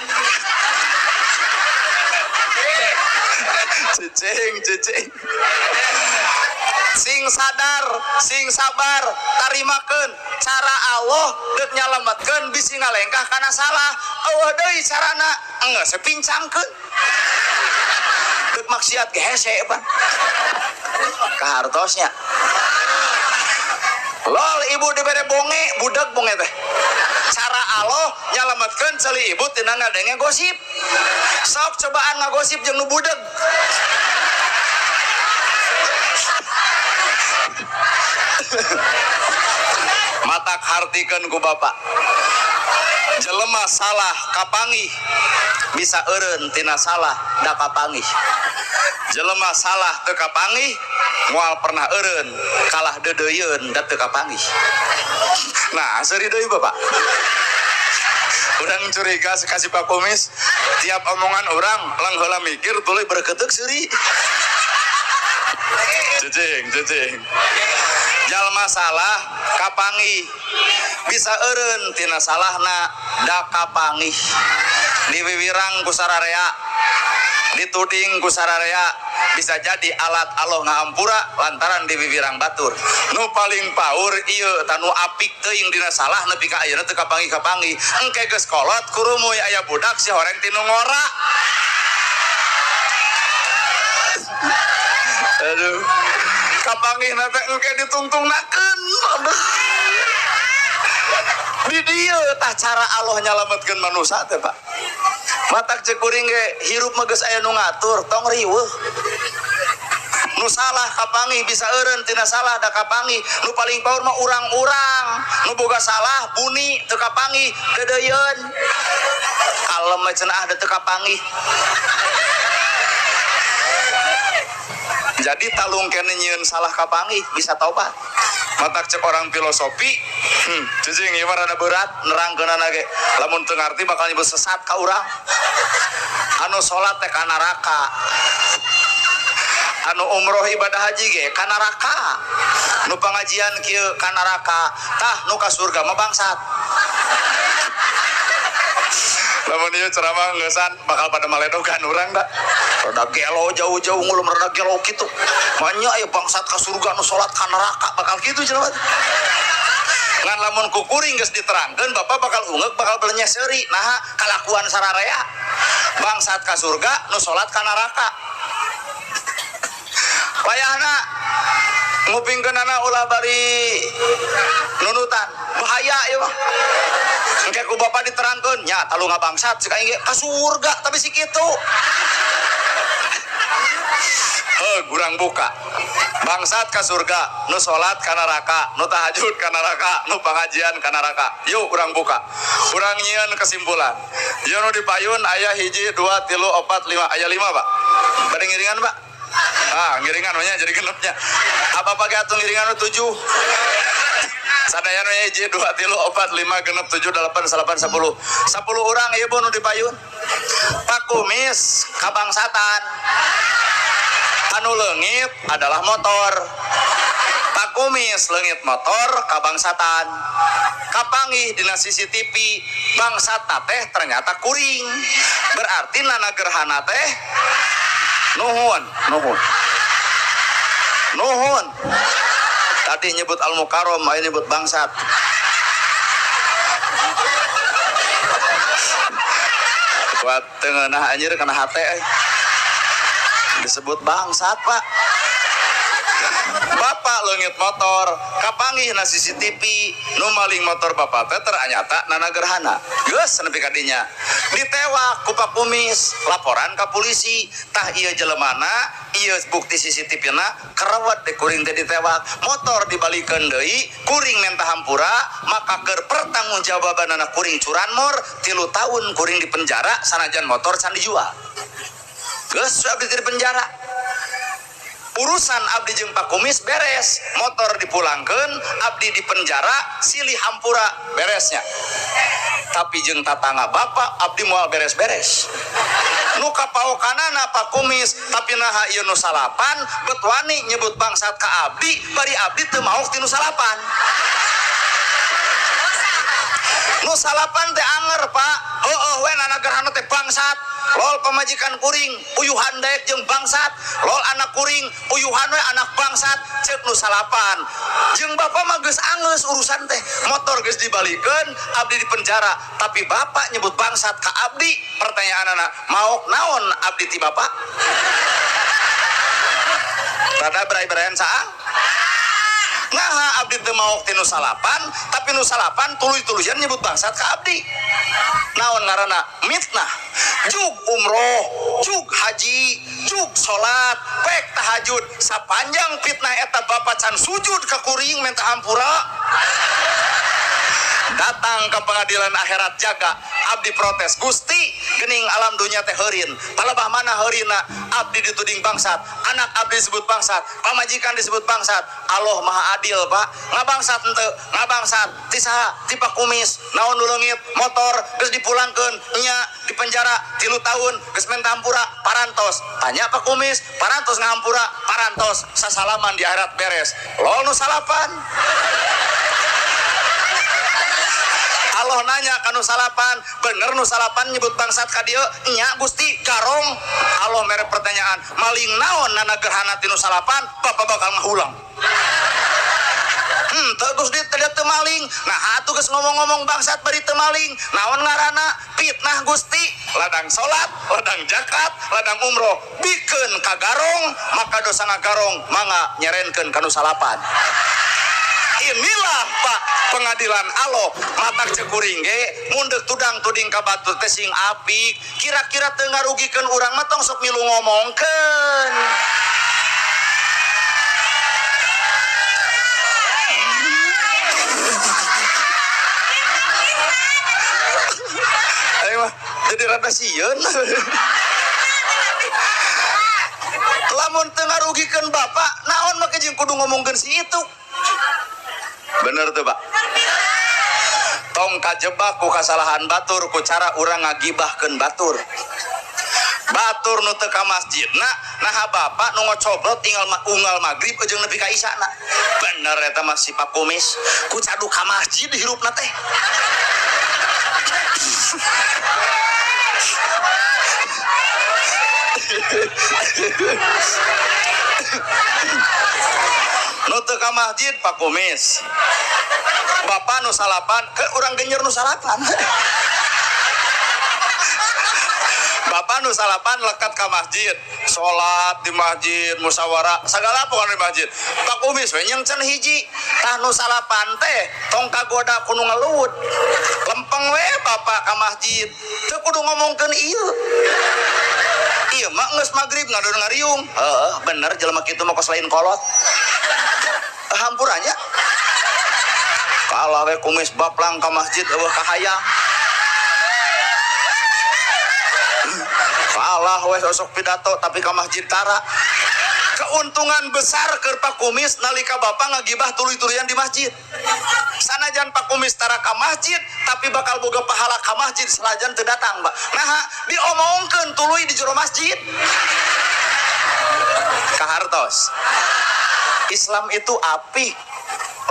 Cicing, cicing. Sing sadar, sing sabar, tarimakeun cara Allah deuk nyalametkeun bisi ngalengkah kana salah. Eueuh deui carana enggeus pincangkeun. Deuk maksiat ge hese, Pak. Kahartosnya. Lol ibu dibere bonge, budak bonge teh. Cara Allah nyalametkeun ceuli ibu tina ngadenge gosip. Sok cobaan ngagosip jeung nu budeg. Matak hartikeun ku bapak. Jelema salah kapanggih bisa eureun tina salah da kapanggih. Jelema salah teu kapanggih moal pernah eureun kalah deudeuyeun da teu kapanggih. Nah, seuri deui Bapak. Urang curiga kasih Pak Kumis tiap omongan urang lang heula mikir tuluy berketek seuri. Cicing, cicing. Jalma salah kapanggih bisa eureun tina salahna da kapanggih. Diwiwirang ku sararea, dituding ku sararea, bisa jadi alat Allah ngahampura lantaran diwiwirang batur. Nu paling paur ieu tanu apik teuing dina salah nepi ka ayeuna teu kapanggih-kapanggih. Engke geus kolot kurumuy aya budak si horeng tinu ngora. Aduh, kapanggihna teh engke ditungtungnakeun. Aduh. Di dieu tah cara Allah nyalametkeun manusia teh, Pak. Matak ceuk kuring ge hirup mah geus aya nu ngatur, tong riweuh. Nu salah kapanggih bisa eureun tina salah da kapanggih. Nu paling paur mah urang-urang, nu boga salah buni teu kapanggih, deudeuyeun. Kalem we cenah da teu kapanggih. Jadi talung kene nyieun salah kapanggih bisa taubat. Matak cek orang filosofi, cicing ieu mah rada berat nerangkeunana ge. Lamun teu ngarti bakal nyebut sesat ka urang. Anu salat teh ka neraka. Anu umroh ibadah haji ge ka neraka. Nu pangajian kieu ka neraka. Tah nu ka surga mah bangsat. Lamun ieu ceramah ngeusan bakal pada maledogan urang da. Rada gelo jauh-jauh ngulum rada gelo kitu. Manya aya bangsat ka surga nu salat ka neraka bakal kitu ceramah. Ngan lamun ku kuring geus diterangkeun bapak bakal ungeuk bakal belenyeh seuri. Naha kalakuan sararea. Bangsat ka surga nu salat ka neraka. Wayahna ngupingkeunana ulah bari nunutan. Bahaya ieu mah. Engke ku bapak diterangkeun nya talu ngabangsat cek aing ge ka surga tapi si kitu. Heuh, kurang buka. Bangsat ka surga, nu salat ka neraka, nu tahajud ka neraka, nu pangajian ka neraka. Yuk urang buka. Urang nyieun kesimpulan. Ieu nu dipayun aya 1 2 3 4 5, aya 5, Pak. Bade ngiringan, Pak? Ah, ngiringan we nya jadi genepnya. Apa pake atuh ngiringan nu 7? Sadayana 1 2 3 4 5 6 7 8 9 10. 10 urang ieu nu dipayun. Pak Kumis kabangsatan. Anu leungit adalah motor. Pak Kumis leungit motor kabangsatan. Kapanggih dina CCTV bangsat teh ternyata kuring. Berarti nana gerhana teh nuhun, nuhun. Nuhun. Tadi nyebut Al Mukarram, ayo nyebut bangsat. Kuat tengenah anjir kana hate euy. Disebut bangsat, Pak. Bapak leungit motor, kapanggih na CCTV, nu maling motor bapak teh ternyata nana gerhana. Geus nepi ka dinya. Ditewak ku Pak Kumis, laporan ka polisi, tah ieu jelemana, ieu bukti CCTV-na kerawat deh kuring teh ditewak. Motor dibalikeun deui, kuring menta hampura, maka keur pertanggungjawabanana kuring curanmor, 3 tahun kuring di penjara sanajan motor can dijual. Geus abdi di penjara. Urusan abdi jeung Pak Kumis beres, motor dipulangkeun, abdi di penjara, silih hampura beresnya. Tapi jeung tatangga bapak abdi moal beres-beres. Nu kapaokanana Pak Kumis, tapi naha ieu nu salapan, bet wani nyebut bangsat ka abdi, bari abdi teu maok ti nu salapan. Nu salapan teh anger, Pak. Heueuh we nana gerhana teh bangsat. Lol pamajikan kuring, uyuhan daek jeung bangsat. Lol anak kuring, uyuhan we anak bangsat. Ceuk nu salapan. Jeung bapak mah geus angeus urusan teh. Motor geus dibalikeun, abdi di penjara. Tapi bapak nyebut bangsat ka abdi. Pertanyaanana, maok naon abdi ti bapak? Rada berai-beraian saang? Nah, abdi teu maok ti nu salapan, tapi nu salapan tuluy-tuluyan nyebut bangsat ka abdi. Naon ngaranna? Mitnah. Jug umroh, jug haji, jug salat, pek tahajud. Sapanjang fitnah eta bapak can sujud ka kuring minta hampura. Datang ke pengadilan akhirat jaga, abdi protes, Gusti gening alam dunia teh heurin, palebah mana heurina, abdi dituding bangsat, anak abdi disebut bangsat, pamajikan disebut bangsat. Allah maha adil Pak, ngabangsat henteu, ngabangsat ti saha, ti Pak Kumis, naon nu leungit, motor geus dipulangkeun, nya di penjara 3 tahun, geus menta hampura, parantos. Tanya Pak Kumis, parantos ngahampura, parantos, sasalaman di akhirat beres. Lol nu salapan. Allah nanya ka nu salapan, bener nu salapan nyebut bangsat ka dieu? Nya Gusti, garong. Allah mere pertanyaan, maling naon nana gerhana ti nu salapan, bapak bakal ngahulang. Teu Gusti teu teu maling. Nah, atuh geus ngomong-ngomong bangsat bari teu maling. Naon ngaranna? Fitnah Gusti. Ladang salat, ladang zakat, ladang umroh, bikeun ka garong, maka dosa ngagarong mangga nyerenkeun ka nu salapan. Inilah Pak pengadilan Allah. Matak cek kuring ge mundeuk tudang tuding ka batur teh sing apik, kira-kira teu ngarugikeun urang mah tong sok milu ngomongkeun. Ayo mah jadi rada sieun. Lamun teu ngarugikeun bapak, naon make jeung kudu ngomongkeun si itu. Bener tuh Pak. Tong kajebak ku kasalahan batur ku cara urang ngagibahkeun batur. Batur nu teu ka masjidna, naha bapak nu ngocobrot tinggal unggal magrib jeung nepi ka isana. Bener eta mah si Pak Kumis, ku cadu ka masjid hirupna teh. Nu teu ka masjid Pak Kumis. Bapak nu salapan, ke urang genjer nu salapan. Bapak nu salapan lekat ka masjid, salat di masjid, musyawarah, sagala pokona di masjid. Pak Kumis we nyengcen hiji, tah nu salapan teh tong kagoda ku nu ngelut. Lempeng we bapak ka masjid, teu kudu ngomongkeun ieu. Ieu mah geus magrib ngadon ngariung. Heeh, bener jelema kitu mah kos lain kolot. Hampurannya. Kalah we kumis baplang ka masjid eueuh kahayang. Kalah we sosok pidato tapi ka masjid tara. Keuntungan besar keur Pak Kumis nalika bapak ngagibah tuluy-tuluyan di masjid. Sanajan Pak Kumis tara ka masjid tapi bakal boga pahala ka masjid selajan teu datang, Pak. Naha diomongkeun tuluy di jero masjid. Kahartos. Islam itu apik,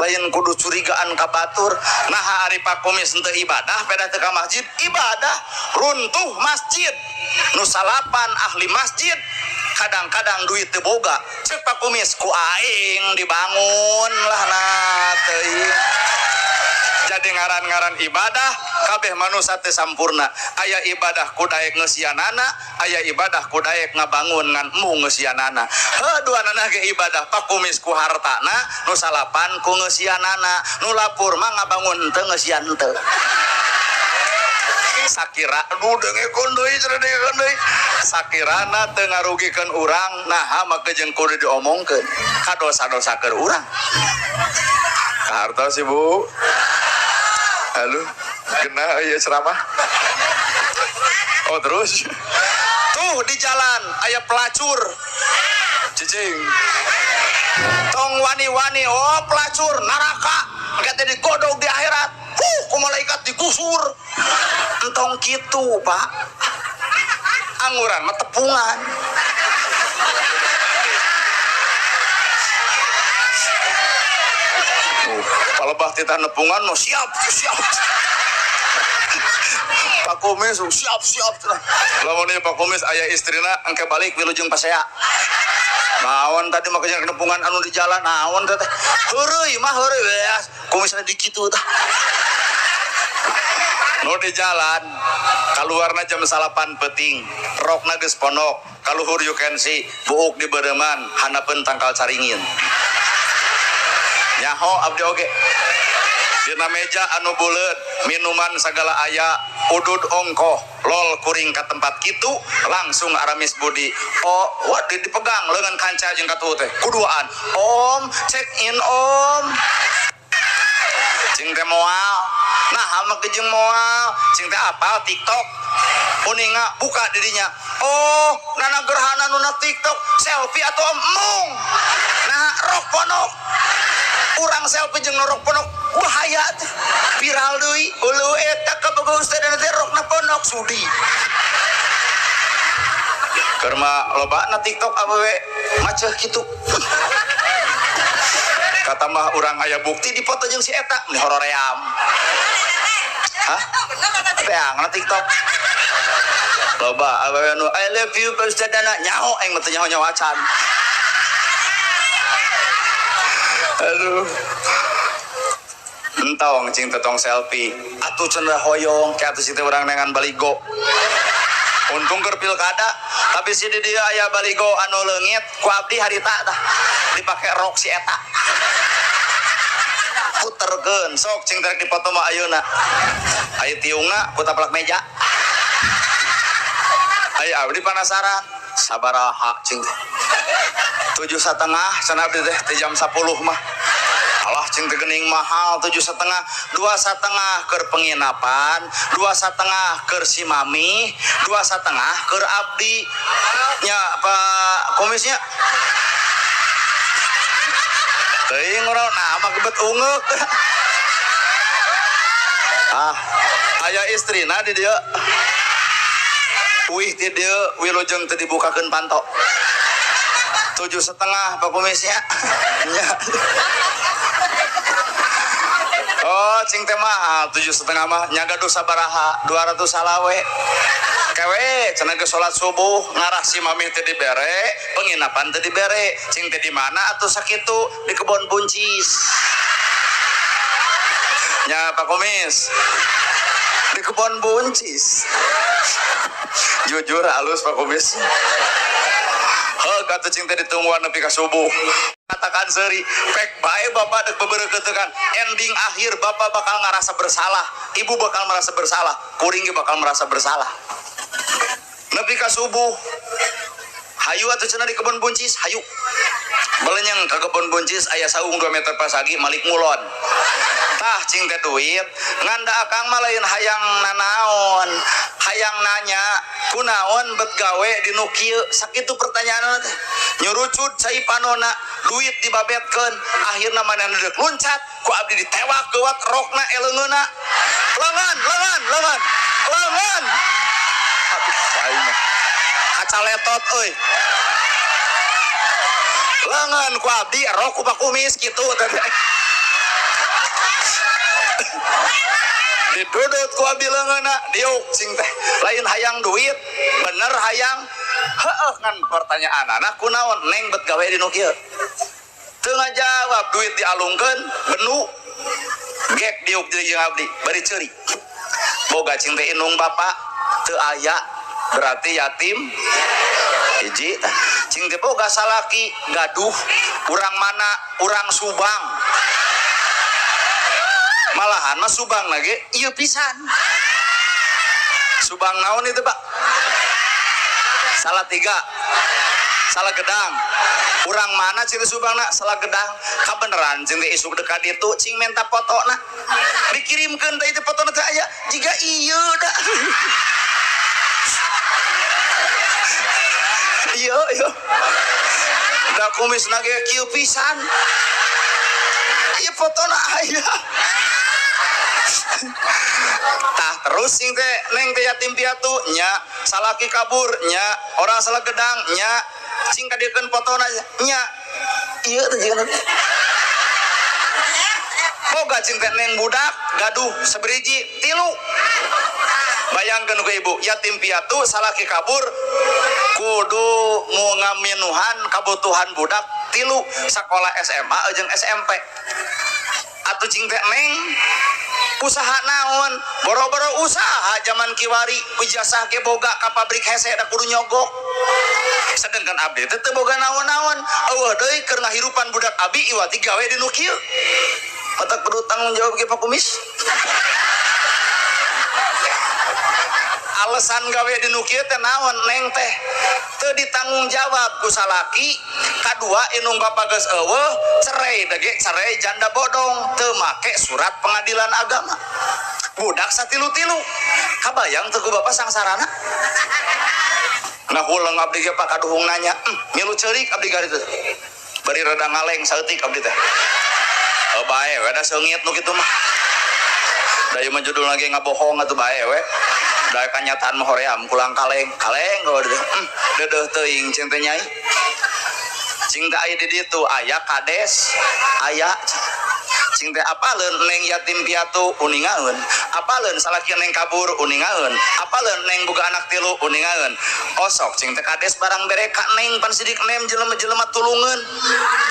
lain kudu curigaan ka batur. Naha ari Pak Kumis henteu ibadah pedah teu ka masjid, ibadah runtuh masjid. Nu salapan ahli masjid kadang-kadang duit teu boga. Ceuk Pak Kumis ku aing dibangun lah nah teuing. Jadi ngaran-ngaran ibadah kabeh manusia teu sampurna. Aya ibadah ku daek ngeusianana, aya ibadah ku daek ngabangun ngan embung ngeusianana. Heuh duanana ge ibadah Pak Kumis ku hartana, nu salapan ku ngeusianana, nu lapur mah ngabangun teu ngeusian teu. Sakira aduh dengekeun deui cenah dengekeun deui. Sakirana teu ngarugikeun urang, naha make jeung kudu diomongkeun. Kadosa-dosa keur urang. Kahartos Ibu. Halo, kena ieu ceramah. Oh terus. Tuh di jalan aya pelacur. Cicing. Tong wani-wani, oh pelacur neraka. Engke teh digodog di akhirat. Huh, ku malaikat digusur. Entong kitu, Pak. Anguran mah tepungan. Palebah titah nepungan mah siap, siap. Pak Kumis siap, siap. Lamun ieu Pak Kumis aya istrina engke balik wilujeng pasea. Naon tadi mah kejar nepungan anu di jalan naon teh. Heureuy mah heureuy beas. Kumisna di kitu tah. Nu di jalan kaluarna jam 9 peuting, rokna geus pondok, kaluhur you can see, buuk di beureuman, handapeun tangkal caringin. Nyaho abdi oge. Dina meja anu buleut, minuman sagala aya, udud ongkoh, lol kuring ka tempat kitu, langsung aramis budi. Oh, wah dipegang leungeun kanca jeung katuhu teh. Kuduaan, Om, check in Om. Cing teh moal, make jeung moal cing teh apal TikTok uninga buka didinya oh nana gerhana nu na TikTok selfie atau emung nah rok ponok urang selfie jeung rok ponok bahaya teh viral deui ulu eta kabogoh ustaz teh rokna ponok sudi keur mah lobana TikTok awewe maceh kitu kata mah urang aya bukti dipoto jeung si eta meni horoream. Hah? Teang na TikTok. Loba awewe nu I love you Pak Ustaz Dana nyaho aing mah teu nyaho-nyaho acan. Aduh. Entong cing teh tong selfie. Atuh cenah hoyong ke atuh si teh urang neangan baligo. Untung keur pilkada, tapi si di dieu aya baligo anu leungit ku abdi harita tah dipake rok si eta. Puterkeun sok cing terek dipoto mah ayeuna. Aya tiungna ku taplak meja. Aya abdi panasaran sabaraha cing teh. 7,5 cenah abdi teh teh jam 10 mah. Alah cing teh geuning mahal 7,5, 2,5 keur penginapan, 2,5 keur si mami, 2,5 keur abdi. Nya Pak Komisnya. Teuing urang nah mah gebet ungeuk. Ah, aya istrina di dieu. Uih ti dieu wilujeng teu dibukakeun panto. 7,5 Pak Komisnya. Nya. Oh, cing teh mahal 7,5 mah nya gaduh sabaraha 200 salawe. Kewe cenah geus salat subuh ngarah si mami teh dibere, penginapan teh dibere. Cing teh di mana atuh sakitu di kebon buncis. Nya Pak Komis. Di kebon buncis. Jujur halus Pak Komis. Heug atuh cing teh ditungguan nepi ka subuh. Katakan seuri, pek bae bapak dek bebereukeuteukan. Ending akhir bapak bakal ngarasa bersalah, ibu bakal merasa bersalah, kuring ge bakal merasa bersalah. Nepi ka subuh. Hayu atuh cenah di kebon buncis, hayu. Belenyeng ka kebon buncis aya saung 2 meter pasagi malik ngulon. Tah cing teh duit, ngan da akang mah lain hayang nanaon, hayang nanya kunaon bet gawe di nu kieu, sakitu pertanyaanna teh. Nyurucut cai panona, duit dibabetkeun, akhirna manehna deuk luncat, ku abdi ditewak geuwat rokna eleungeunna. Lengan, lengan, lengan. Lengan. Aduh aing mah. Kaca letot euy. Lengan ku abdi rok ku Pak Kumis kitu teh. Didudut ku abdi leungeunna diuk cing teh. Lain hayang duit, bener hayang heueuh ngan pertanyaanana kunaon neng bet gawe di nu kieu. Teu ngajawab duit dialungkeun benu gek diuk jeung abdi bari ceuri. Boga cing teh indung bapak teu aya berarti yatim hiji tah. Cing teh boga salaki gaduh urang mana urang Subang. Malahan mah Subang lagi ieu pisan. Subang naon itu Pak? Salatiga. Salah gedang. Urang mana cing Subang na? Salah gedang. Kabeneran cing teh isuk dekat itu cing menta fotona. Dikirimkeun teh itu fotona teh aya jiga ieu da. Iya, iya. Da kumisna ge kieu pisan. Ieu fotona aya. Tah terus sing teh neng teh yatim piatu nya, salaki kabur nya, orang salah gedang nya, cing kadiekeun fotona nya. Ieu teh jiga boga cing teh neng budak gaduh seberiji tilu. Bayangkeun ku ibu, yatim piatu salaki kabur kudu ngaminuhan kabutuhan budak tilu sekolah SMA jeung SMP. Atuh cing teh neng usaha naon, boro-boro usaha zaman kiwari ijazah ge boga ka pabrik hese da kudu nyogok. Sedangkan abdi teh teu boga naon-naon, eueuh deui keur ngahirupan budak abi iwati gawe di nu kieu. Otak kudu tanggung jawab ge Pak Kumis. Alasan gawe di nu kieu teh naon neng teh teu ditanggung jawab ku salaki, kadua indung bapa geus eueuh, cerai teh ge cerai janda bodong, teu make surat pengadilan agama. Budak satilu-tilu. Kabayang teu ku bapak sangsarana. Nah huleng abdi ge Pak kaduhung nanya, milu ceurik abdi garitu. Bari rada ngaleng saeutik abdi teh. Oh bae we da seungit nu kitu mah. Da ieu mah judul lagi ngabohong atuh bae we. Da kanyataan mah hoream kulang kaleng, kaleng kalau teh. Deudeuh teuing cing teh nyai. Cing teh aya di ditu aya kades, aya cing teh apaleun neng yatim piatu uningaeun, apaleun salaki neng kabur uningaeun, apaleun neng boga anak tilu uningaeun. Osok cing teh kades barang bere ka neng pan sidik nem jelema-jelema tulungeun.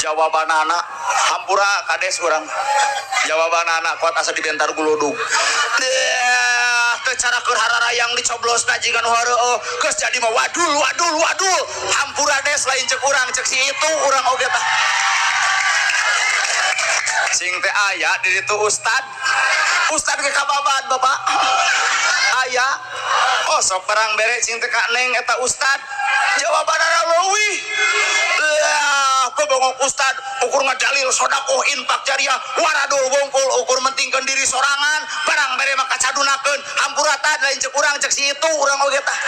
Jawabanana hampura kades urang. Jawabanana kuat asa dibentar guludug. Deh, teu cara keur hararayang dicoblosna jiga nu hareueuh. Geus jadi mah wadul wadul wadul. Hampura des lain cek urang cek si itu urang oge tah. Cing teh aya di ditu ustad. Ustad ke kababan bapak. Aya. Oh sok barang bere cing teh ka neng eta ustad. Jawabanana leuwih. Lah, bobongok ustad ukur ngadalil sodakoh infak jariah waradul wongkul ukur mentingkeun diri sorangan barang bere mah kacadunakeun hampura tad lain cek urang cek si itu urang oge tah.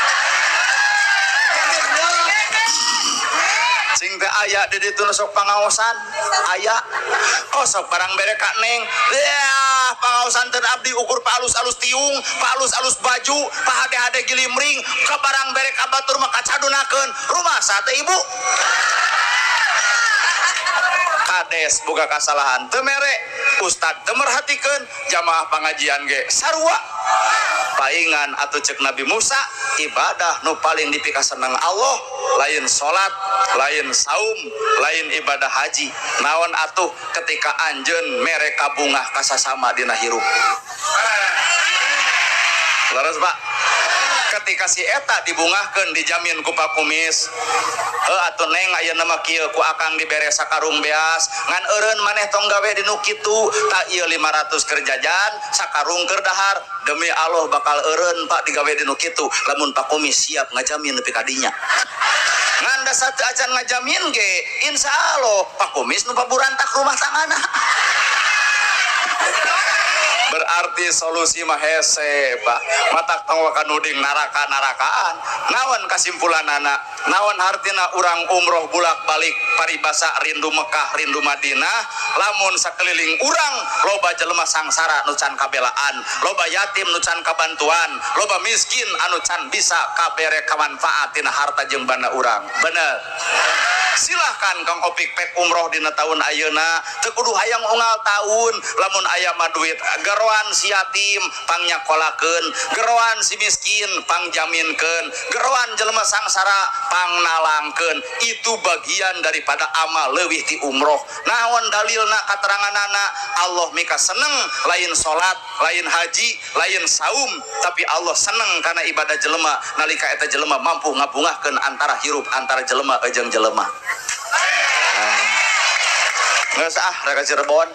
Cing teh aya di ditu nu sok pangaosan aya. Oh sok barang bere ka neng. Lah, pangaosan teu abdi ukur paalus-alus tiung, paalus-alus baju, pahade-hade gilimring, ka barang bere ka batur mah kacadunakeun. Rumah sate ibu. Kades boga kasalahan teu mere, ustad teu merhatikeun, jamaah pangajian ge sarua. Paingan atuh cek Nabi Musa, ibadah nu paling dipikaseneng Allah lain salat, lain saum, lain ibadah haji. Naon atuh ketika anjeun mere kabungah kasasama dina hirup. Leres Pak. Ketika si eta dibungahkeun dijamin ku Pakumis. Heuh atuh neng ayeuna mah kieu ku akang dibere sakarung beas, ngan eureun maneh tong gawe di nu kitu, tak ieu 500 keur jajan, sakarung keur dahar. Demi Allah bakal eureun Pak digawe di nu kitu, lamun Pakumis siap ngajamin nepi ka dinya. Ngan da satu acan ngajamin ge, insya Allah Pakumis nu paburantak rumah tanggana. Berarti solusi mah hese Pak. Matak tong wakanuding naraka-narakaan. Naon kesimpulanana? Naon hartina urang umroh bulak-balik paribasa rindu Mekah, rindu Madinah, lamun sakeliling urang loba jelema sangsara nu can kabelaan, loba yatim nu can kabantuan, loba miskin anu can bisa kabere kamanfaat tina harta jeung banda urang. Bener. Silahkan Kang Opik pek umroh dina tahun ayeuna, teu kudu hayang unggal tahun, lamun aya mah duit geroan si yatim pangnякolakeun, geroan si miskin pangjaminkeun, geroan jelema sangsara pangnalangkeun. Itu bagian daripada amal leuwih ti umroh. Naon dalilna kateranganana? Allah mika seneng lain salat, lain haji, lain saum, tapi Allah seneng karena ibadah jelema nalika eta jelema mampu ngabungahkeun antara hirup antara jelema jeung jelema. Geus ah rek ka Cirebon.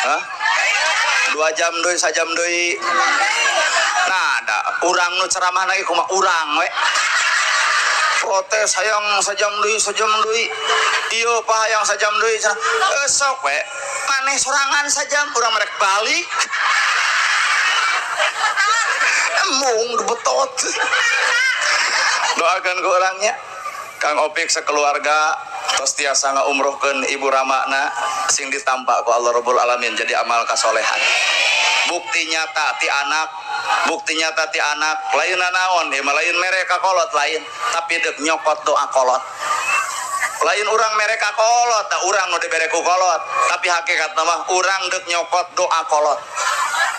Hah? 2 jam deui, sajam deui. Nah, da urang nu ceramah lagi kumaha urang we. Protes hayang sajam deui, sajam deui. Ieu pa hayang sajam deui cenah. Sok we. Maneh sorangan sajam urang merek balik. Emung dibetot. Doakan ke orangnya. Kang Opik sekeluarga tos tiasa ngaumrohkeun ibu ramana sing ditampa ku Allah Rabbul Alamin jadi amal kasolehan. Bukti nyata ti anak, bukti nyata ti anak, lain naon, ieu mah lain mere ka kolot lain, tapi deuk nyokot doa kolot. Lain urang mere ka kolot, da urang nu dibere ku kolot, tapi hakikatna mah urang deuk nyokot doa kolot.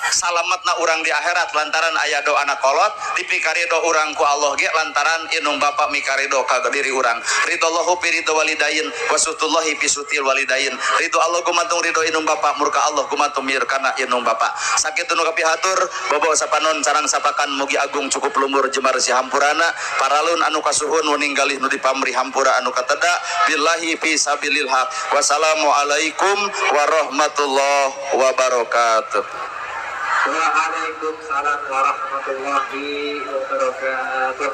Salametna urang di akhirat lantaran aya doa anak kolot, dipikarido urang ku Allah ge lantaran inung bapa mikarido ka diri urang. Ridallahu fi ridho walidain wa sutullahi fi sutil walidain. Ridho Allah gumantung ridho inung bapa, murka Allah gumantung mirkana inung bapa. Sakitu nu kapihatur, bobo sapanon sarang sapakan mugi agung cukup lumur jemar si hampurana, paralun anu kasuhun ninggalih nu dipamri hampura anu kateda billahi fi sabilil haq. Wassalamualaikum warahmatullahi wabarakatuh. Waalaikumsalam warahmatullahi wabarakatuh.